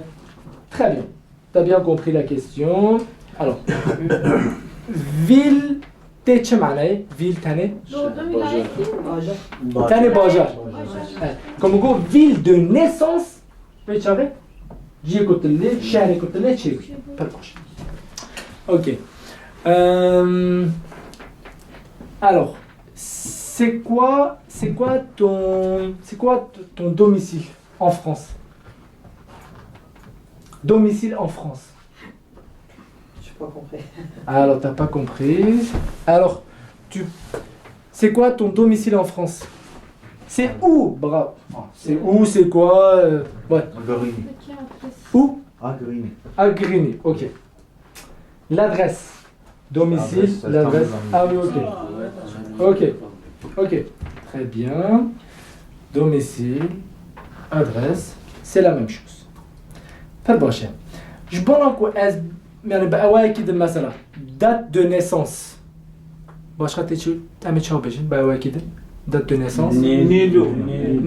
très bien. T'as bien compris la question. Alors, ville, tê çi manayê? Ville tenê? Doğdum vilayeti. Tenê bajar. Bajar. Evet. Comme go ville de naissance, pê çavê? Ciyê ku tu lê, şehrê ku tu lê çêbû. Pir baş. Ok. Euh, alors, c'est quoi, c'est quoi ton, c'est quoi t-, ton domicile en France ? Domicile en France. J'ai pas compris. Alors, t'as pas compris. Alors, tu, c'est quoi ton domicile en France ? C'est où ? Bravo. Ah, c'est où, c'est quoi, euh, ouais. Agrini. Où ? Agrini. Agrini, ok. L'adresse. Domicile, l'adresse. Ah oui, ok. Ok. Ok. Très bien. Domicile, adresse, c'est la même chose. Pir baş e. Ji bona ku ez, yani bi ewayekî din mesela, date de naissance. Başka tê çi, em ê çawa bêjin bi ewayekî din? Date de naissance. Né le.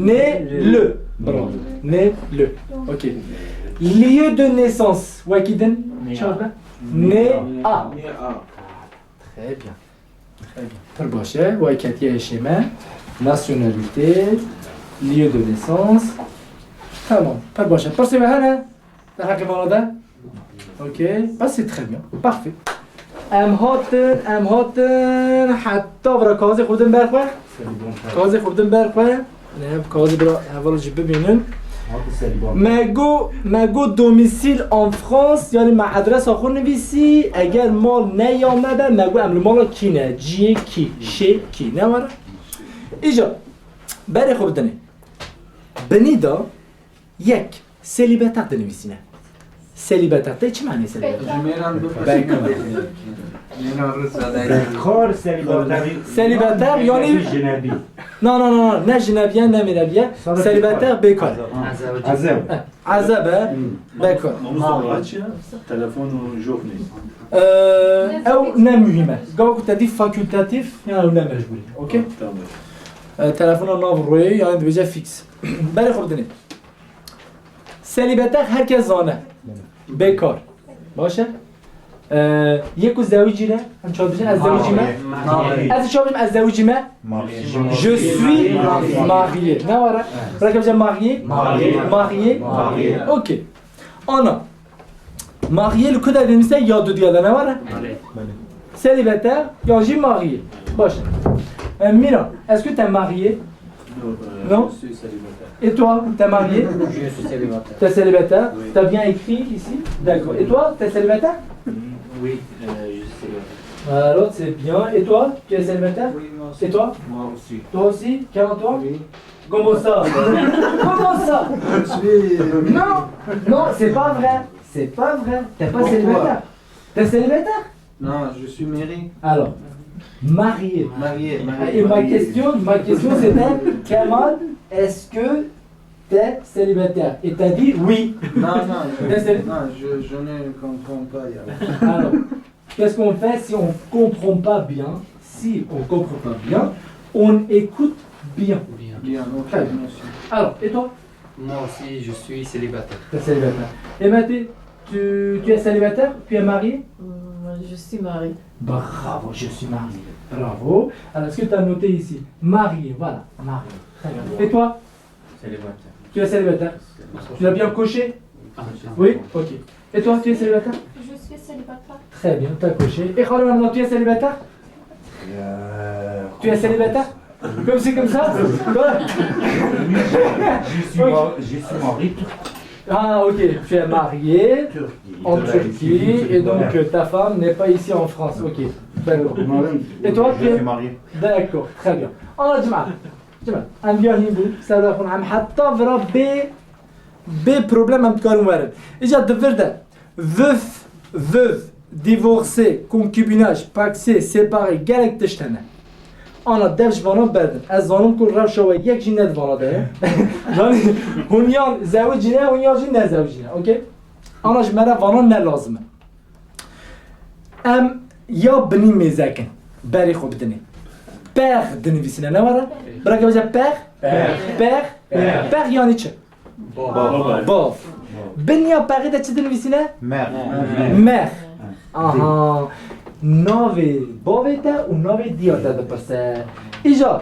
Né le. Bravo. Né le. Ok. Lieu de naissance. Wekî din. Né a. Çawa be? Né a. Né a. Très bien. Très bien. Pir baş e. Wekî ketiye êşê me. Nationalité, lieu de naissance. Tamam. Pir baş e. Pirsê we hene? Derheqê mala de? Ok. Bah, c'est très bien. Parfait. Em hatin, em hatin. Heta vira kazê xwe bidin ber xwe. Kazê xwe bidin ber xwe. Ne, kazê bira heval jî bibînin. Me got, me got domicile en France, yani me adresa xwe nivîsî, eger mal ne ya me be, me got em li mala kî ne, ciyê kî, şê kî, ne were? Îca, berê xwe bidinê. Binî de yek, célibataire dinivîsîne. Célibataire tê çi manê célibataire? Bekar. Bekar. Bekar, selibater. Selibater, yani... Jinebi. Na, na, na, na, ne jinebiye, ne mirebiye. Selibater, bekar. Azev. Azev e, bekar. Namusa çi? Telefon û jox neyse. Ee, ew ne mühim e. Gava ku te dî fakultatif, yani ew ne mecbur e. Okey? Tamam. Ee, telefona nav royê, yani dibêje fix. Berê xwe bidinê. Selibater herkes zane. Bekar. Baş e? Ee, yê ku zewicî ne? Em çawa dibêjin? Ez zewicî me? Marié. Ez çawa dibêjim? Ez zewicî me? Marié. Je suis marié. Ne were? Reke bêje marié? Marié. Marié. Marié. Okey. Ana. Marié li ku de dinivîse? Ya dudiya de, ne were? Célibataire ya jî marié. Baş. E, Miran, est-ce que t'es marié? Non, euh, non, je suis célibataire. Et toi, t'es marié? Je suis célibataire. T'es célibataire? Oui. T'as bien écrit ici? D'accord. Et toi, t'es célibataire? Mm, oui, euh, je suis célibataire. Alors, c'est bien. Et toi, tu es célibataire? Oui, moi aussi. Et toi? Moi aussi. Toi aussi? Quel toi? Oui. Comment ça? Comment ça? Je suis... Non, non, c'est pas vrai. C'est pas vrai. T'es pas célibataire. T'es célibataire? Non, je suis marié. Alors, marié. Marié, marié. Et ma question, ma question c'était, Kamal, est-ce que t'es célibataire? Et t'as dit oui. Non, non, je, non, je, je ne comprends pas, ya. Alors, qu'est-ce qu'on fait si on comprend pas bien? Si on comprend pas bien, on écoute bien. Bien, ok, merci. Très bien. Alors, et toi? Moi aussi, je suis célibataire. T'es célibataire. Et Mathé, tu, tu es célibataire? Tu es marié? Hum, je suis mariée. Bravo, je suis marié. Bravo. Alors, est-ce que tu as noté ici? Marié, voilà, marié. Très bien. Et toi? Célibataire. Tu es célibataire? Tu l'as bien coché? Ah, oui. Oui? Ok. Et toi, tu es célibataire? Je suis célibataire. Très bien, t'as coché. Et Khalil Ramadan, tu es célibataire? Euh, tu es célibataire? Comme c'est comme ça? Je suis mar-, je suis marié. Ah, ok. Tu es marié en Turquie et donc, euh, ta femme n'est pas ici en France. Ok. D'accord. Et toi, tu es... Je suis marié. D'accord, très bien. Ana cima. Cima. Em diya hîn bû. Ser xwe em heta vira bê, bê problem em dikarin werin. Îca di vir de veuf, veuve, divorcé, concubinage, pacsé, séparé, gelek tişt hene. Ana dev ji vana berdin. Ez zanim ku rewşa we yek jî ne di vana de ye. Zanî, hûn yan zewicî ne, hûn yan jî ne zewicî ne. Okey? Ana ji me re vana ne lazim e. Em ya binî mêzekin. Berê xwe bidinê. Père dinivîsine, ne were? Bireke bêje père? Père. Père. Père. Père yani çi? Bav. Bav. Bin ya père de çi dinivîsine? Mère. Mère. Aha. Navê bavê te û navê diya te dipirse. Îcar,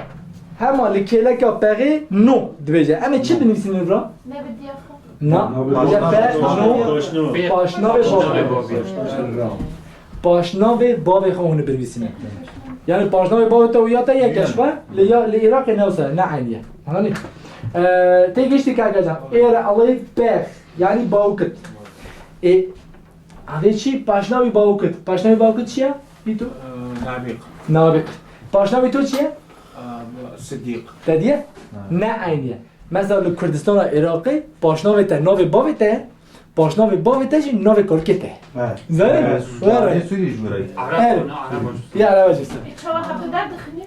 hema li kêleka père non dibêje. Em ê çi binivîsînin vira? Ne bi diya xwe. Na, paşnavê, ya père, paşnavê, non. Paşnavê bavê. Paşnavê bavê. Paşnavê bavê xwe hûn binivîsîne. Yani paşnavê bavê te û ya te yek e ji xwe, li ya, li Iraqê ne wisa, ne eynî ye. Anî? Ee, tê giştî kaka can. Êre alê père, yani bawkit. E, avê çi? Paşnavê bawkit. Paşnavê bawkit çi ye? Bî tu? Ee, Nabiq. Nabiq. Paşnavê to çi ye? Ee, Sidîq. Te diye? Ha. Ne eynî ye. Mesela li Kurdistana Iraqê paşnavê te navê bavê te ye, paşnavê bavê te jî navê kalkê te ye. Evet. Zanî? Evet. Were. Sûrî ji were. Arap, Evet. Arap. Ya Arap jî. E, çawa hevdu derdixînî?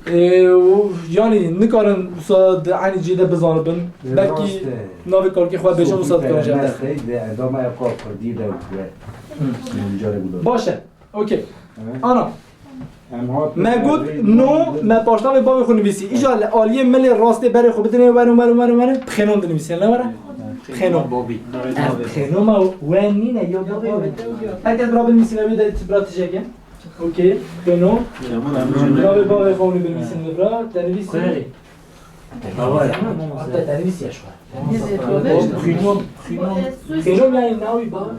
E, û, yani nikarin wisa di eynî cihê de bizanibin. E, Belkî rast e. Navê kalkê xwe bêjin wisa dikarin jê. Sohbete nestey de edama ya Kurdî de. Hı. Baş e. Okey. Evet. Ana. Me got, no, me paşnavê bavê xwe nivîsî. Îca li aliyê milê rastê berê xwe bidinê, werin, werin, werin, werin, prénom dinivîsîne, ne were? Prénom. Ev prénoma we nîne, ya bavê we. Her kes bira binivîsîne, wê de bira tijek e. Okey, prénom. Navê bavê xwe hûn binivîsîne bira, te nivîsîne. Hatta te nivîsiye ji xwe. Prénom, prénom. Prénom yani navê bavê.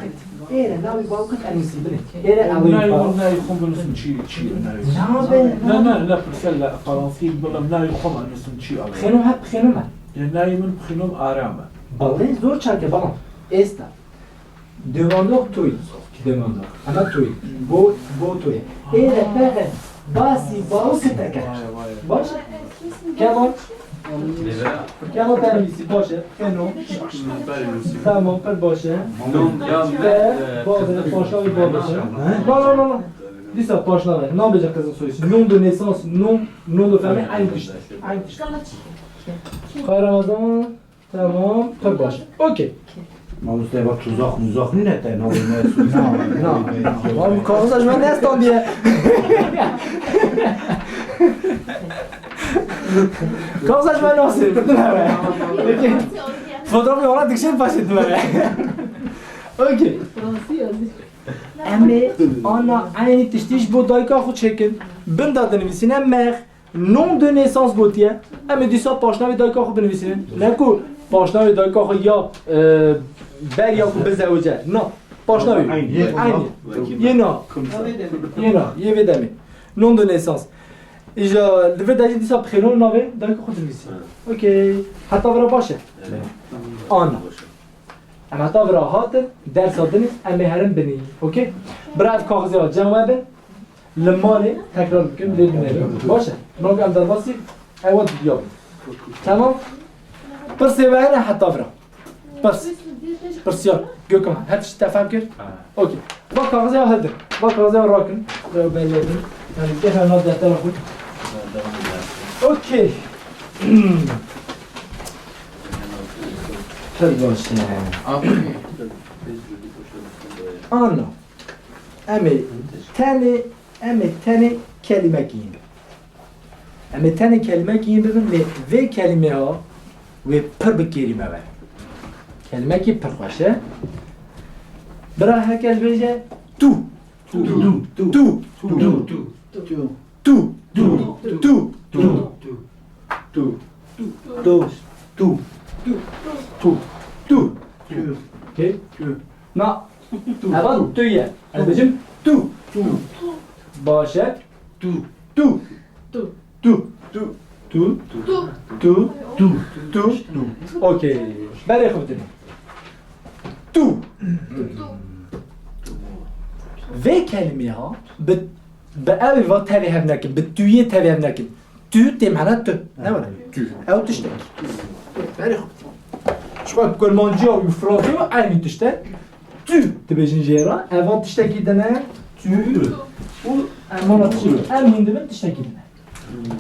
Êre navê bavê te nivîsî binê. Êre alî bavê. Navê xwe binivîsin çi, çi navê? Nabe, Ne, nabe. ne, ne, pirse li fransî bilim navê xwe binivîsin çi alî? Prénom hep prénom e. Ya navê min prénom Aram e. Belê zor çak e, balam. Êsta. Demandor tu yî. Demandor. Ama tu yî. Bo, bo tu yî. Ê de pere basî bawkit eke. Baş? Kemal? Kemal te nivîsî, baş e. Feno. Tamam, pir baş e. Te, e, bavê, paşa wî bavê. No, no, no, no. Dîsa paşnavê, nabêje qizil soyisî. Nom de naissance, nom, nom de famille, eynî tişt. Eynî tişt. Xayr Ramazan, tamam, pir baş. Okey. Mamoste, bak, tuzak muzak nîne te, nabê me. Na, na, na. Abi, kaxiza ji me nestandiye. Kaxiza ji me nasê, bidin hewe. Okey. Fotoğrafı yola dikişin paşê dime. Okey. Em ê ana eynî tiştî ji bo dayika xwe çêkin. Bin de dinivîsîne mère, nom de naissance gotiye. Em ê dîsa paşnavê dayika xwe binivîsînin. Ne ku paşnavê dayika xwe ya, e, ber ya ku bizewice. Na, paşnavê. Eynî. Eynî. Yê na. Yê na. Yê vê demê. Nom de naissance. Îja li vir de jî dîsa prénom navê dayika xwe dinivîsî. Okey. Heta vira baş e. Ana. Em heta vira hatin, dersa din, em ê herin binî. Okey? Bira ev kaxizê cem we bin. Li malê tekrar bikin, lê binêrin. Baş e. Navê em derbasî ewa dibiya bin. Tamam? Pirsê we hene heta vira. Pirs. Pirsiyar. Gökhan, her tişt te fehm kir? Ha. Okey. Va kaxizê hildir. Va kaxizê rakin. Ve belli edin. Yani, getir nav deftera xwe. Okey. Pir baş e. Ana. Em ê tenê, em ê tenê kelimekî yên. Em ê tenê kelimekî yên bibin, lê vê kelimê ha wê pir bi kêrî me be. Kelimekî pir xweş e. Bira her kes bêje tu. Tu. Tu. Tu. Tu. Tu. Tu. Tu. Tu. Tu. Tu. Tu. Tu. Tu. Tu. Tu. Tu. Tu. Tu. Tu. Okey? Tu. Na. Tu. Eva tu ye. Ez bêjim tu. Tu. Baş e. Tu. Tu. Tu. Tu. Tu. Tu. Tu. Tu. Tu. Tu. Okey. Berê xwe bidin. Tu. Vê kelimê ha bi, bi ew va tevê hev nekin, bi tuyê tevê hev nekin. Tu tê mana tu. Ne were? Tu. Ew tiştek. Berê xwe. Ji xwe kurmanciya û fransî eynî tişt e. Tu dibêjin jê re. Eva tiştekî din e. Tu. Û em mana tiştekî. Em hîn dibin tiştekî din e.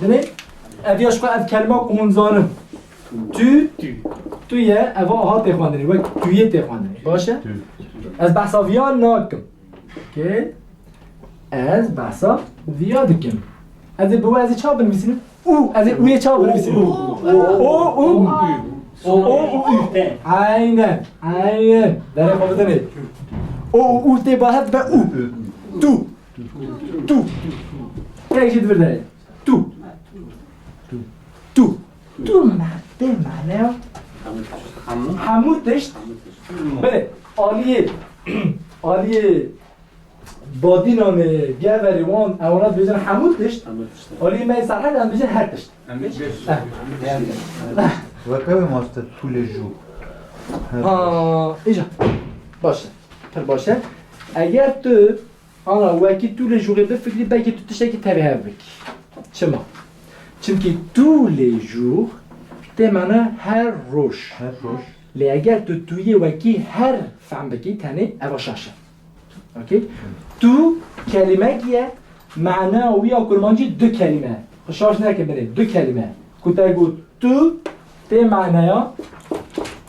Dinê, ev ya ji xwe ev kelima ku hûn zanin. Tu. Tu ye, eva aha tê xwendinê. Wek tu yê tê xwendinê. Baş e? Ez behsa viya nakim. Okey. Ez behsa viya dikim. Ez ê bi we ez ê çawa binivîsînim? Û, ez ê û yê çawa binivîsînim? Û, û, û. O, û, û. Aynen, aynen. Derê xwe bidinê. O, û, û tê ba hev be û. Tu. Tu. Tek jî di vir de ye. Tu. Tu. Tu. Tu ma-, tê maneya hemû tişt. Belê, aliyê, aliyê Badînanê, Geverê wan, ewana dibêjin hemû tişt. Hemû tişt. Aliyê me yê Serhedê em dibêjin her tişt. Hemû tişt. Eh. Weke wê master tous les jours. Her tişt. Ha, îca. Baş e. Pir baş e. Eger tu ana wekî tous les jours ê bifikrî, belkî tu tiştekî tevî hev bikî. Çima? Çimkî tous les jours tê mana her roj. Her roj. Lê eger tu tu yê wekî her fehm bikî, tenê eva şaş e. Okey? Tu kelimekî ye, mana wî ya kurmancî du kelîme. Xwe şaş neke binê, du kelîme. Ku te got tu, tê manaya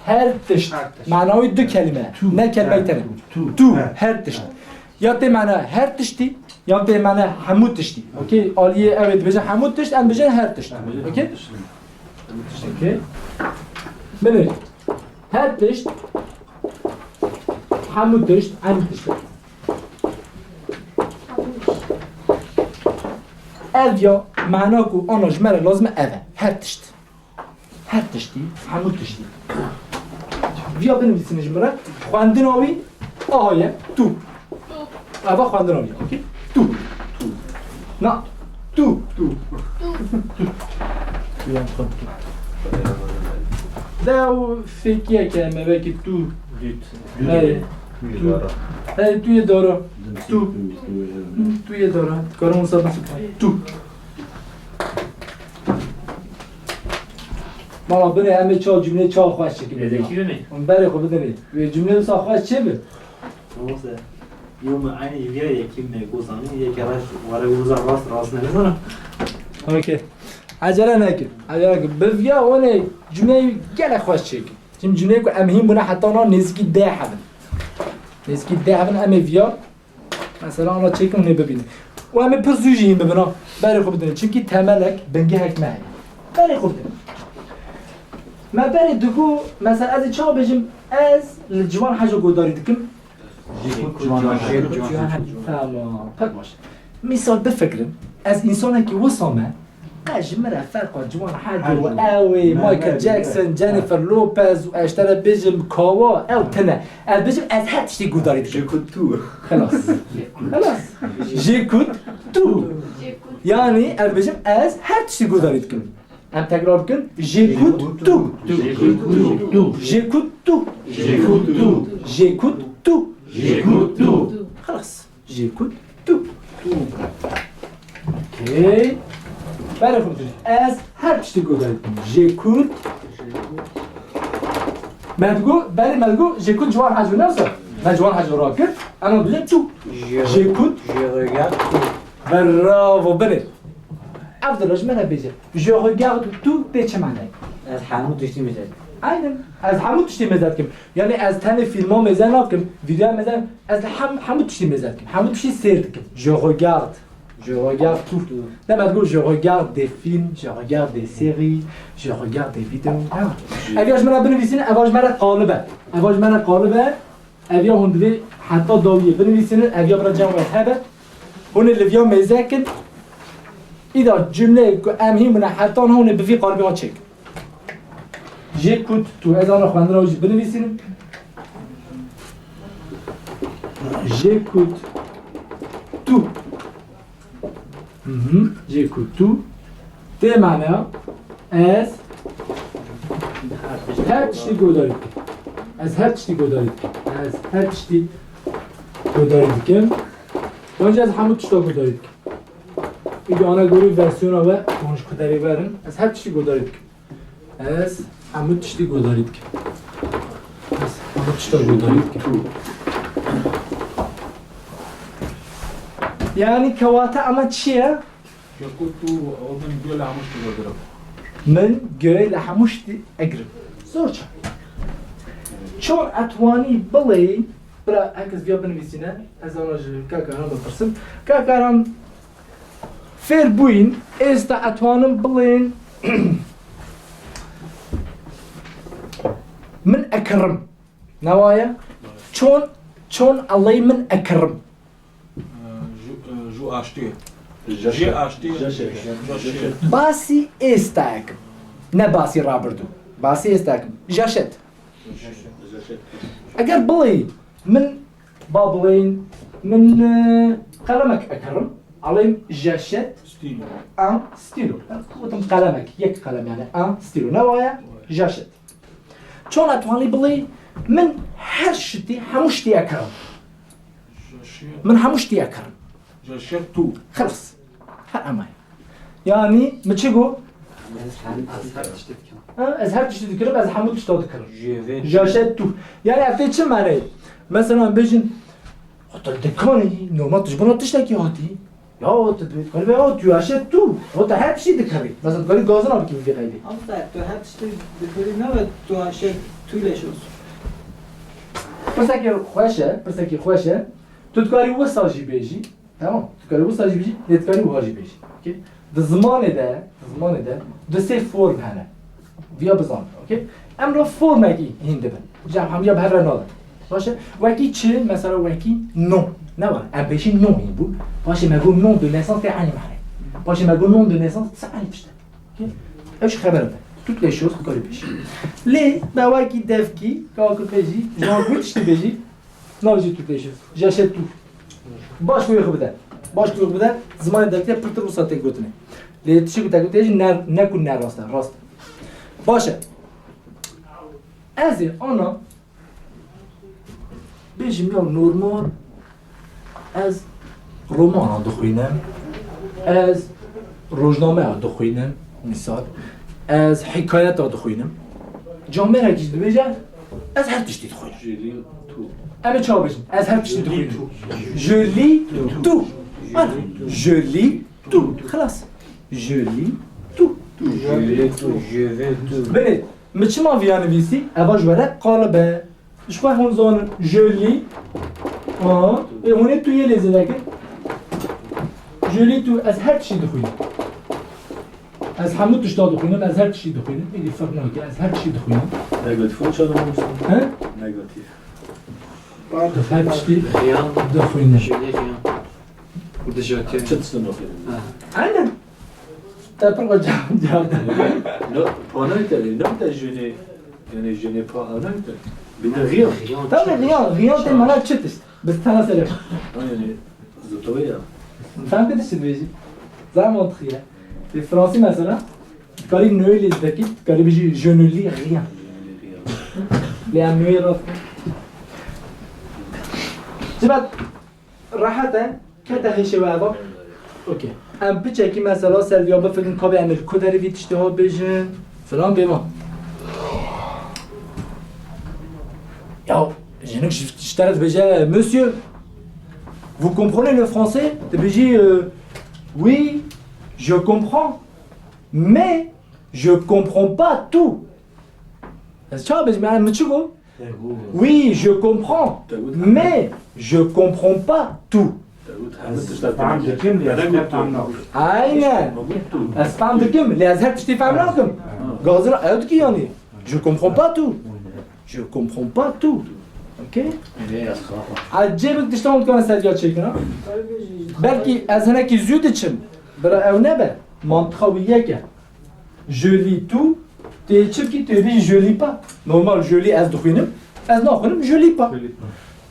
her tişt. Her tişt. Mana wî du kelîme. Tu. Ne kelîmek tene. Tu. Tu, he, her tişt. He. Ya tê mana her tiştî, ya tê mana hemû tiştî. Okey? Aliyê ew ê dibêje hemû tişt, em dibêjin her tişt. Em dibêjin her tişt. Okey? Okey? Binê. Her tişt. Hemû tişt, hemû tişt. Ev ya mana ku ana ji me re lazim e ev e. Her tişt. Her tiştî, hemû tiştî. Viya binivîsîne ji min re. Xwendina wî aha ye. Tu. Eva xwendina wî. Okey? Tu. Tu. Na. Tu. Tu. Tu. Tu. Tu. Tu. De ew fêkiyeke me wekî tu dît. Hey. Tu. Hey, tu yê dara. Tu. Tu yê dara. Karim wisa bisikî. Tu. Mala binê em ê çawa cumleyê çawa xweş çêkin. Êdekî binê. Hûn berê xwe bidinê. Wê cumleyê wisa xweş çê bi. Mamoste. Yo me aynî ji vîya yekî me ku zanî, yekê reş were wisa rast, rast ne, nizanim. Okey. Ecele nekin. Ecele nekin. Bi vîya hûn ê cumleyê gelek xweş çêkin. Çim cumleyê ku em hîn bûne heta niha nêzîkî deh hebin. Nêzîkî deh hebin em ê vîya. Mesela ana çêkin hûn ê bibînin. Û em ê pir zû jî hîn bibin ha. Berê xwe bidin. Çimkî temelek, bingehek me heye. Berê xwe bidin. Me berê digo, mesela ez ê çawa bêjim, ez li Ciwan Heco guhdarî dikim. Jê ku Ciwan Heco. Tamam, pek baş. Misal bifikirin, ez însanekî wisa me, qe ji min re ferqa Ciwan Heco, ew ê, Michael Jackson, Jennifer Lopez û ez ji te re bêjim kawa, ew tine. Ez bêjim ez her tiştî guhdarî dikim. Jê ku tu. Xelas. Xelas. Jê ku tu. Yanî ez bêjim ez her tiştî guhdarî dikim. Em tekrar bikin. Jê ku tu. Jê ku tu. Jê ku tu. Jê ku tu. Jê ku tu. Jê ku tu. Xelas. Jê ku tu. Okey. Berê xwe bikin. Ez her tiştî guhdarî dikim. Jê ku. Me digo, berê me digo, jê ku Ciwan Heco ne wisa? Me Ciwan Heco rakir. Ema bile tu. Jê ku. Je regarde tout. Bravo, binê. Evdira ji me re bêje. Je regarde tout tê çi manayê? Ez hemû tiştî mêze dikim. Aynen. Ez hemû tiştî mêze dikim. Yani ez tenê fîlma mêze nakim, vîdeoya mêze, ez li hem, hemû tiştî mêze dikim. Hemû tiştî sêr dikim. Je regarde. Je regarde tout. Dema digo je regarde des films, je regarde des séries, je regarde des vidéos. Ha. Ev ya ji me re binivîsîne, ev ya ji me re qalib e. Ev ya ji me re qalib e. Ev ya hûn divê heta dawiyê binivîsînin, ev ya bira cem wê hebe. Hûn ê li vîya mêze kin. Îda cumleyê ku em hîn bûne heta niha hûn ê bi vî qalibê wan çêkin. Jê ku tu, ez ana xwendina wê jî binivîsînim. Jê ku tu. Mhm. Jê ku tu. Tê maneya ez her tiştî guhdarî dikim. Ez her tiştî guhdarî dikim. Ez her tiştî guhdarî dikim. Bence ez hemû tişta guhdarî dikim. Îdî ana gorî versiyona we, hûn ji ku derê werin, ez her tiştî guhdarî dikim. Ez hemû tiştî guhdarî dikim. Ez hemû tişta guhdarî dikim. Yani kewata ama çi ye? Jê ku tu, ew min guhê li hemû tiştî guhdarî. Min guhê li hemû tiştî egirim. Zor çi? Çor etwanî bilê, bira herkes viya binivîsîne, ez ana ji kakaran bipirsim. Kakaran Fêr bûyîn, êsta etwanim bilên min ekirim. Newaye? Çon, çon elê min ekirim. Ju, ju aştî. Jê aştî. Basî êsta ekim. Ne basî rabirdû. Basî êsta ekim. Jaşet. Eger bilê min Ba bilên min, e, qelemek ekirim. Alêm jaşet. Stîlo. An stîlo. Gotim qelemek, yek qelem yani. An stîlo. Ne waye? Jaşet. Çona twanî bilê min her şitî, hemû şitî ekirim. Jaşet. Min hemû şitî ekirim. Jaşet tu. Xelas. Her emay. Yani, mi çi got? Ez her, ez her tiştî dikim. Ha, ez her tiştî dikirim, ez hemû tişta dikirim. Jaşet tu. Yani, ev tê çi mane? Mesela, em bêjin, "O, tu dikanî, normal tu ji bona tiştekî hatî." Ya, o, tu dikanî, ya, tu jaşet tu. O, tu her tiştî dikirî. Mesela, tu dikanî gazina bikî vî qeydê. Ama tu her tiştî dikirî ne ve tu jaşet tu leş olsun. Pirsekî xweş e, pirsekî xweş e. Tu dikarî wisa jî bêjî. Tamam. Tu karî wisa jî bijî, lê tu karî wiha jî bêjî. Okey? Di zimanê de, di zimanê de du sê form hene. Viya bizan. Okey? Em re formekî hîn dibin. Cem hemiya bi hev re nadin. Baş e? Wekî çi? Mesela wekî nom. Ne var? Em pêşî nom hîn bû. Paşê me got nom de naissance tê eynî mane. Paşê me got nom de naissance ti eynî tişt e. Okey? Ew jî xeber e. Toutes les choses tu karî bêjî. Lê me wekî devkî, ka ku bêjî, ji wan got tiştî bêjî, nabêjî toutes les choses. J'achète tout. Baş wê xwe bide. Baş wê xwe bide. Zimanê devkî de pirtir wisa tê gotinê. Lê tiştê ku te gotiye jî ne, ne ku ne rast e, rast e. Baş e. Ez ê ana bêjim ya normal ez romana dixwînim. Ez rojnameya dixwînim. Misal. Ez hikayeta dixwînim. Camêrekî jî dibêje ez her tiştî dixwînim. Jêlîn tu. Em ê çawa bêjin? Ez her tiştî dixwînim. Je lis tout. Hadi. Je lis tout. Xelas. Je lis tout. Je lis tout. Je veux tout. Belê, min çima viya nivîsî? Eva ji we re qalib e. Ji xwe hûn zanin. Je lis. Aha. Ê, hûn ê tu yê lê zêde kin. Je lis tout. Ez her tiştî dixwînim. Ez hemû tişta dixwînim, ez her tiştî dixwînim. Êdî ferq nake, ez her tiştî dixwînim. Negatif çawa dixwînim? He? Negatif. Pardon. Her tiştî Rien. Dixwînim. Je n'ai rien. Ou déjà que Çi tiştin dixwînim? Ha. Aynen. Te pir xwe cevap, cevap da. No, panayî te, no te je n'ai, yani je n'ai pas anayî te. Bi de rien. Rien. Tabii rien, rien te mana çi tişt? Bi sana söyle. Ha, yani, zotowê ya. Fem kir tişt dibêjî. Zan mantıklı ya. Bi Fransî mesela. Dikarî nûyê lê zidekî, dikarî bijî, je ne lis rien. Lê em nûyê rast. Cibat, rehet e, kete hêşê we eva. Okey. Em piçekî mesela ser viya bifikirin, kabê em ê li ku derê vî tiştê ha bêjin, filan bêvan. Ya, jinik ji, ji te re dibêje, monsieur, vous comprenez le français? Dibêjî, euh, oui, je comprends. Mais je comprends pas tout. Ez çawa bêjim? Yani, min çi got? Oui, je comprends. Mais je comprends pas tout. Ez fam dikim, lê ez fam nakim. Aynen. Ez fam dikim, lê ez her tiştî fam nakim. Gazira ew dikî yani. Je comprends pas tout. Je comprends pas tout. Ok? Ecêbik tiştan dikana ser ya çêkin, ha? Belkî ez hinekî zû diçim. Bira ew nebe. Mantiqa wî yek e. Je lis tout, tê çi bikî, tê bêjî je lis pas. Normal, je lis ez dixwînim, ez naxwînim, je lis pas.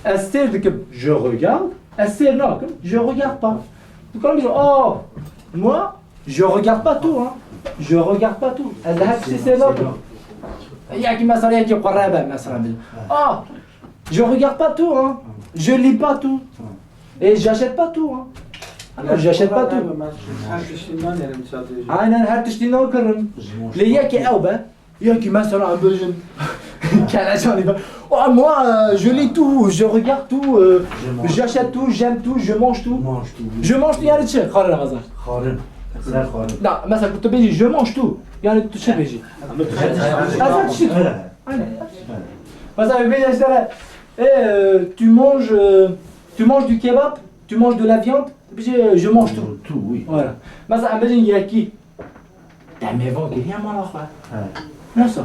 Ez sêr dikim, je regarde, ez sêr nakim, je regarde pas. Dikarim bêjim, ah, moi, je regarde pas tout, hein. Je regarde pas tout. Ez li her tiştî sêr nakim. Yekî mesela, yekî qurre be mesela bêjim. Ah, je regarde pas tout, hein. Je lis pas tout. Et j'achète pas tout, hein. Ah non, j'achète pas tout. Her tiştî nanerim sadece. Aynen, her tiştî nakirim. Lê yekî ew be. Yekî mesela em bêjin. Keleşanî be. Oh, moi, euh, je lis tout, je regarde tout, euh, j'achète tout, j'aime tout, je mange tout. Mange tout, oui. Je mange tout yani çi? Xarin Ramazan. Xarin. Ser xarin. Na, mesela ku tu bêjî je mange tout. Yani tu çi bêjî? Ez her tiştî dixwim. Aynen. Mesela bêjî işte, eh, tu manges, euh, tu manges du kebab, tu manges de la viande, bêjî, je mange tout. Tout, oui. Voilà. Mesela em bêjin yekî. Te mêvan kiriye mala xwe. He. Nasıl?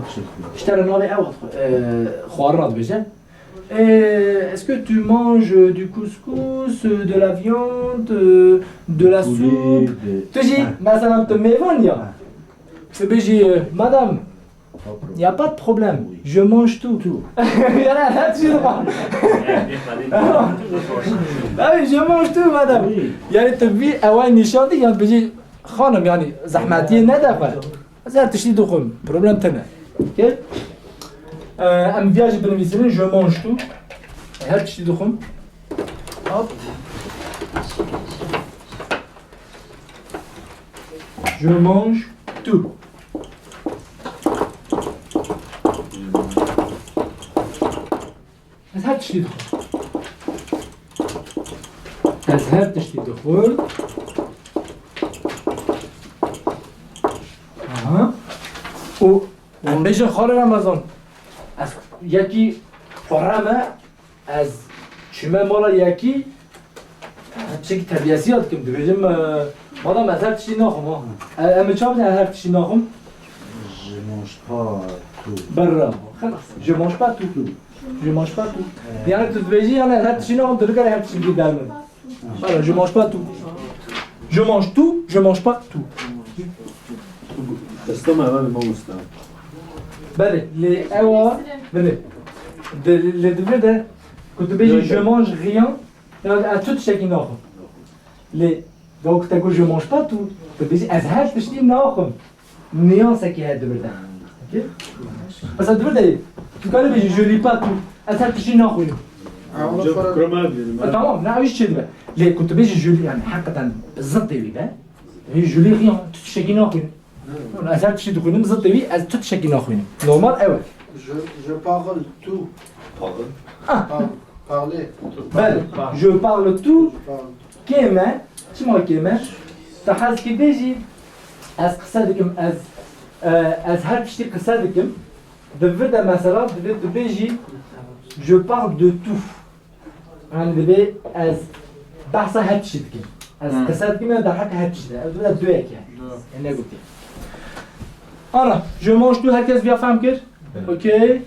Ji te re navê ew, e, xwarina dibêje. E, est-ce que tu manges du couscous, de la viande, de la soupe? Tu jî, mesela tu mêvan ya. Tu bêjî, e, madame, il y a pas de problème, je mange tout. Tout. Yani, her şey var. Ah oui, je mange tout, madame. Oui. Yani, tu vî ewa nîşan dî, yani, bêjî, Xanim, yani zehmetiyê nede xwe. Ez her tiştî dixwim. Problem tune. Okey? Ee, em viya jî binivîsînin, je mange tout. Her tiştî dixwim. Hop. Je mange tout. Ez her tiştî dixwim. Ez her tiştî dixwim. Aha. Û em bêjin xalê Remezan. Ez yekî xwe reme, ez çûme mala yekî, Çekî terbiyesiya dikim, dibêjim, e, madam ez her tiştî naxim ha. E, em ê çawa bikin, ez her tiştî naxim? Je mange pas tout. Bravo. Xelas. Je mange pas tout. Je mange pas tout. Yani tu dibêjî yani ez her tiştî naxim, tu nikare her tiştî bikî ber min. Voilà, je mange pas tout. Je mange tout, je mange pas tout. Estama hemen mamosta. Belê, lê ewa, belê. De, lê di vir de, ku tu bêjî je mange rien, Yani ez tu tiştekî naxwim. Lê, gava ku te got je mange pas tout, tu bêjî ez her tiştî naxwim. Nuansekî heye di vir de. Okey? Mesela di vir de, tu karî bêjî je lis pas tout. Ez her tiştî naxwînim. E, tamam, ne, ew jî çêdibe. Lê ku tu bêjî je lis, yani heqeten zidê wî be. Bêjî je lis rien, tu tiştekî naxwînim. Ez her tiştî dixwînim, zidê wî ez tu tiştekî naxwînim. Normal ew e. Je, je parle tout. Parle. Ah. Parle. Parler. Belê, je parle tout, kêm e. Çima kêm e? Tu hez kî bêjî, ez qise dikim, ez, e, ez her tiştî qise dikim. Di vir de mesela divê tu bêjî, je parle de tout. Yani divê ez behsa her tiştî dikim. Ez Hmm. qise dikim ya derheqê her tiştî de. Ev divê duyek e. Doğru. E, ne gotî? Ana, je mange tout, herkes viya fehm kir? Belê. Okey.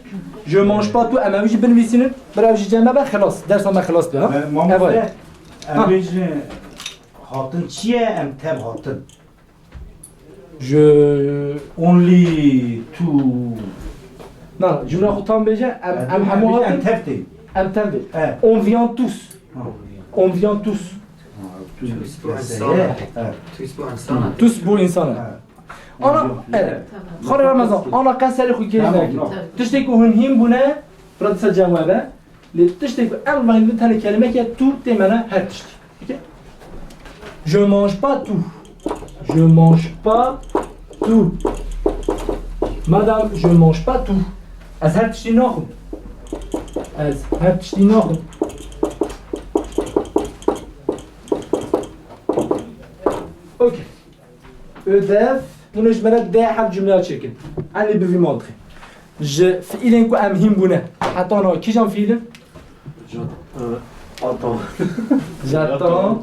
Je mange pas tout, em ew jî binivîsînin. Bira ew jî cem me be, xilas. Dersa me xilas be, ha? Me, mamoste, Ev ay. em Ha. bêjin hatin çi ye, em tev hatin. Je Only two. Na, cumla xwe tam bêje, em, em hemû hatin. Em tev tê. Em tev tê. He. On vient tous. Ha. On vient tous. Ha, tous. Tous pour un sana. He. Tous pour un sana. Tous pour un sana. He. Ana, evet. Xalê Ramazan, ana qeserê xwe kêş Tamam, neke. Tamam. Tiştê ku hûn hîn bûne, pratîsa cem we be. Lê tiştê ku em vayîn tenê kelimeke tu tê mene her tiştî. Okey? Je mange pas tout. Je mange pas tout. Madame, je mange pas tout. Ez her tiştî naxwim. Ez her tiştî naxwim. Okey. Ödev, hûn ji me re deh heb cumleya çêkin. Em ê bi vî mantixê. Ji fiîlên ku em hîn bûne. Heta niha kîjan fiîl in? J'attends. J'attends.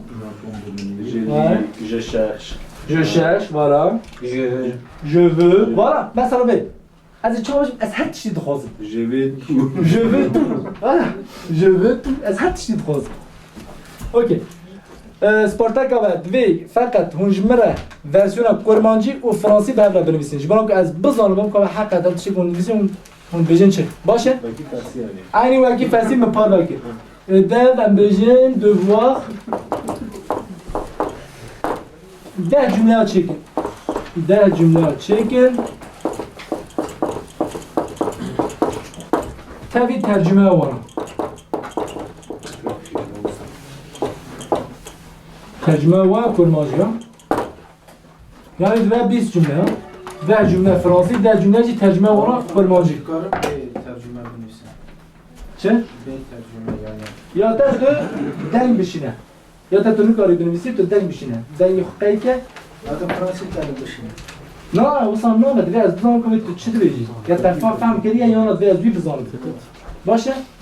Je Ouais. lis, je cherche. Je cherche, voilà. Je veux. Je veux, voilà. Mesela bê. Ez ê çawa bêjim? Ez her tiştî dixwazim. Je veux tout. Je veux tout. Voilà. Je veux tout. Ez her tiştî dixwazim. Okey. E, Spartak abi, divê feqet hûn ji min re versiyona kurmancî û fransî bi hev re binivîsin. Ji bo ku ez bizanim, em ka heqet ev tiştê ku hûn nivîsîn, hûn, hûn dibêjin çi? Baş e? Wekî fersî yani. Aynî wekî fersî min parve kir. E, dev em bêjin, devoir. Deh cumleya çêkin. Deh cumleya çêkin. Tevî tercüme wana. Tercüme wana kurmancî ya. Yani dibe bîst cumle ya. Deh cumle fransî, deh cumle jî tercüme wana kurmancî. Dikarim bê tercüme binivîsim. Çi? Bê tercüme yani. Ya te tu deng bişîne. Ya te tu nikarî binivîsî, tu deng bişîne. Dengê xwe qey ke. Ya te fransî te bişîne. Na, wisa nabe, divê ez bizanim ku tu çi dibêjî. Ya te fa fehm kiriye, yana divê ez wî bizanim. Baş e?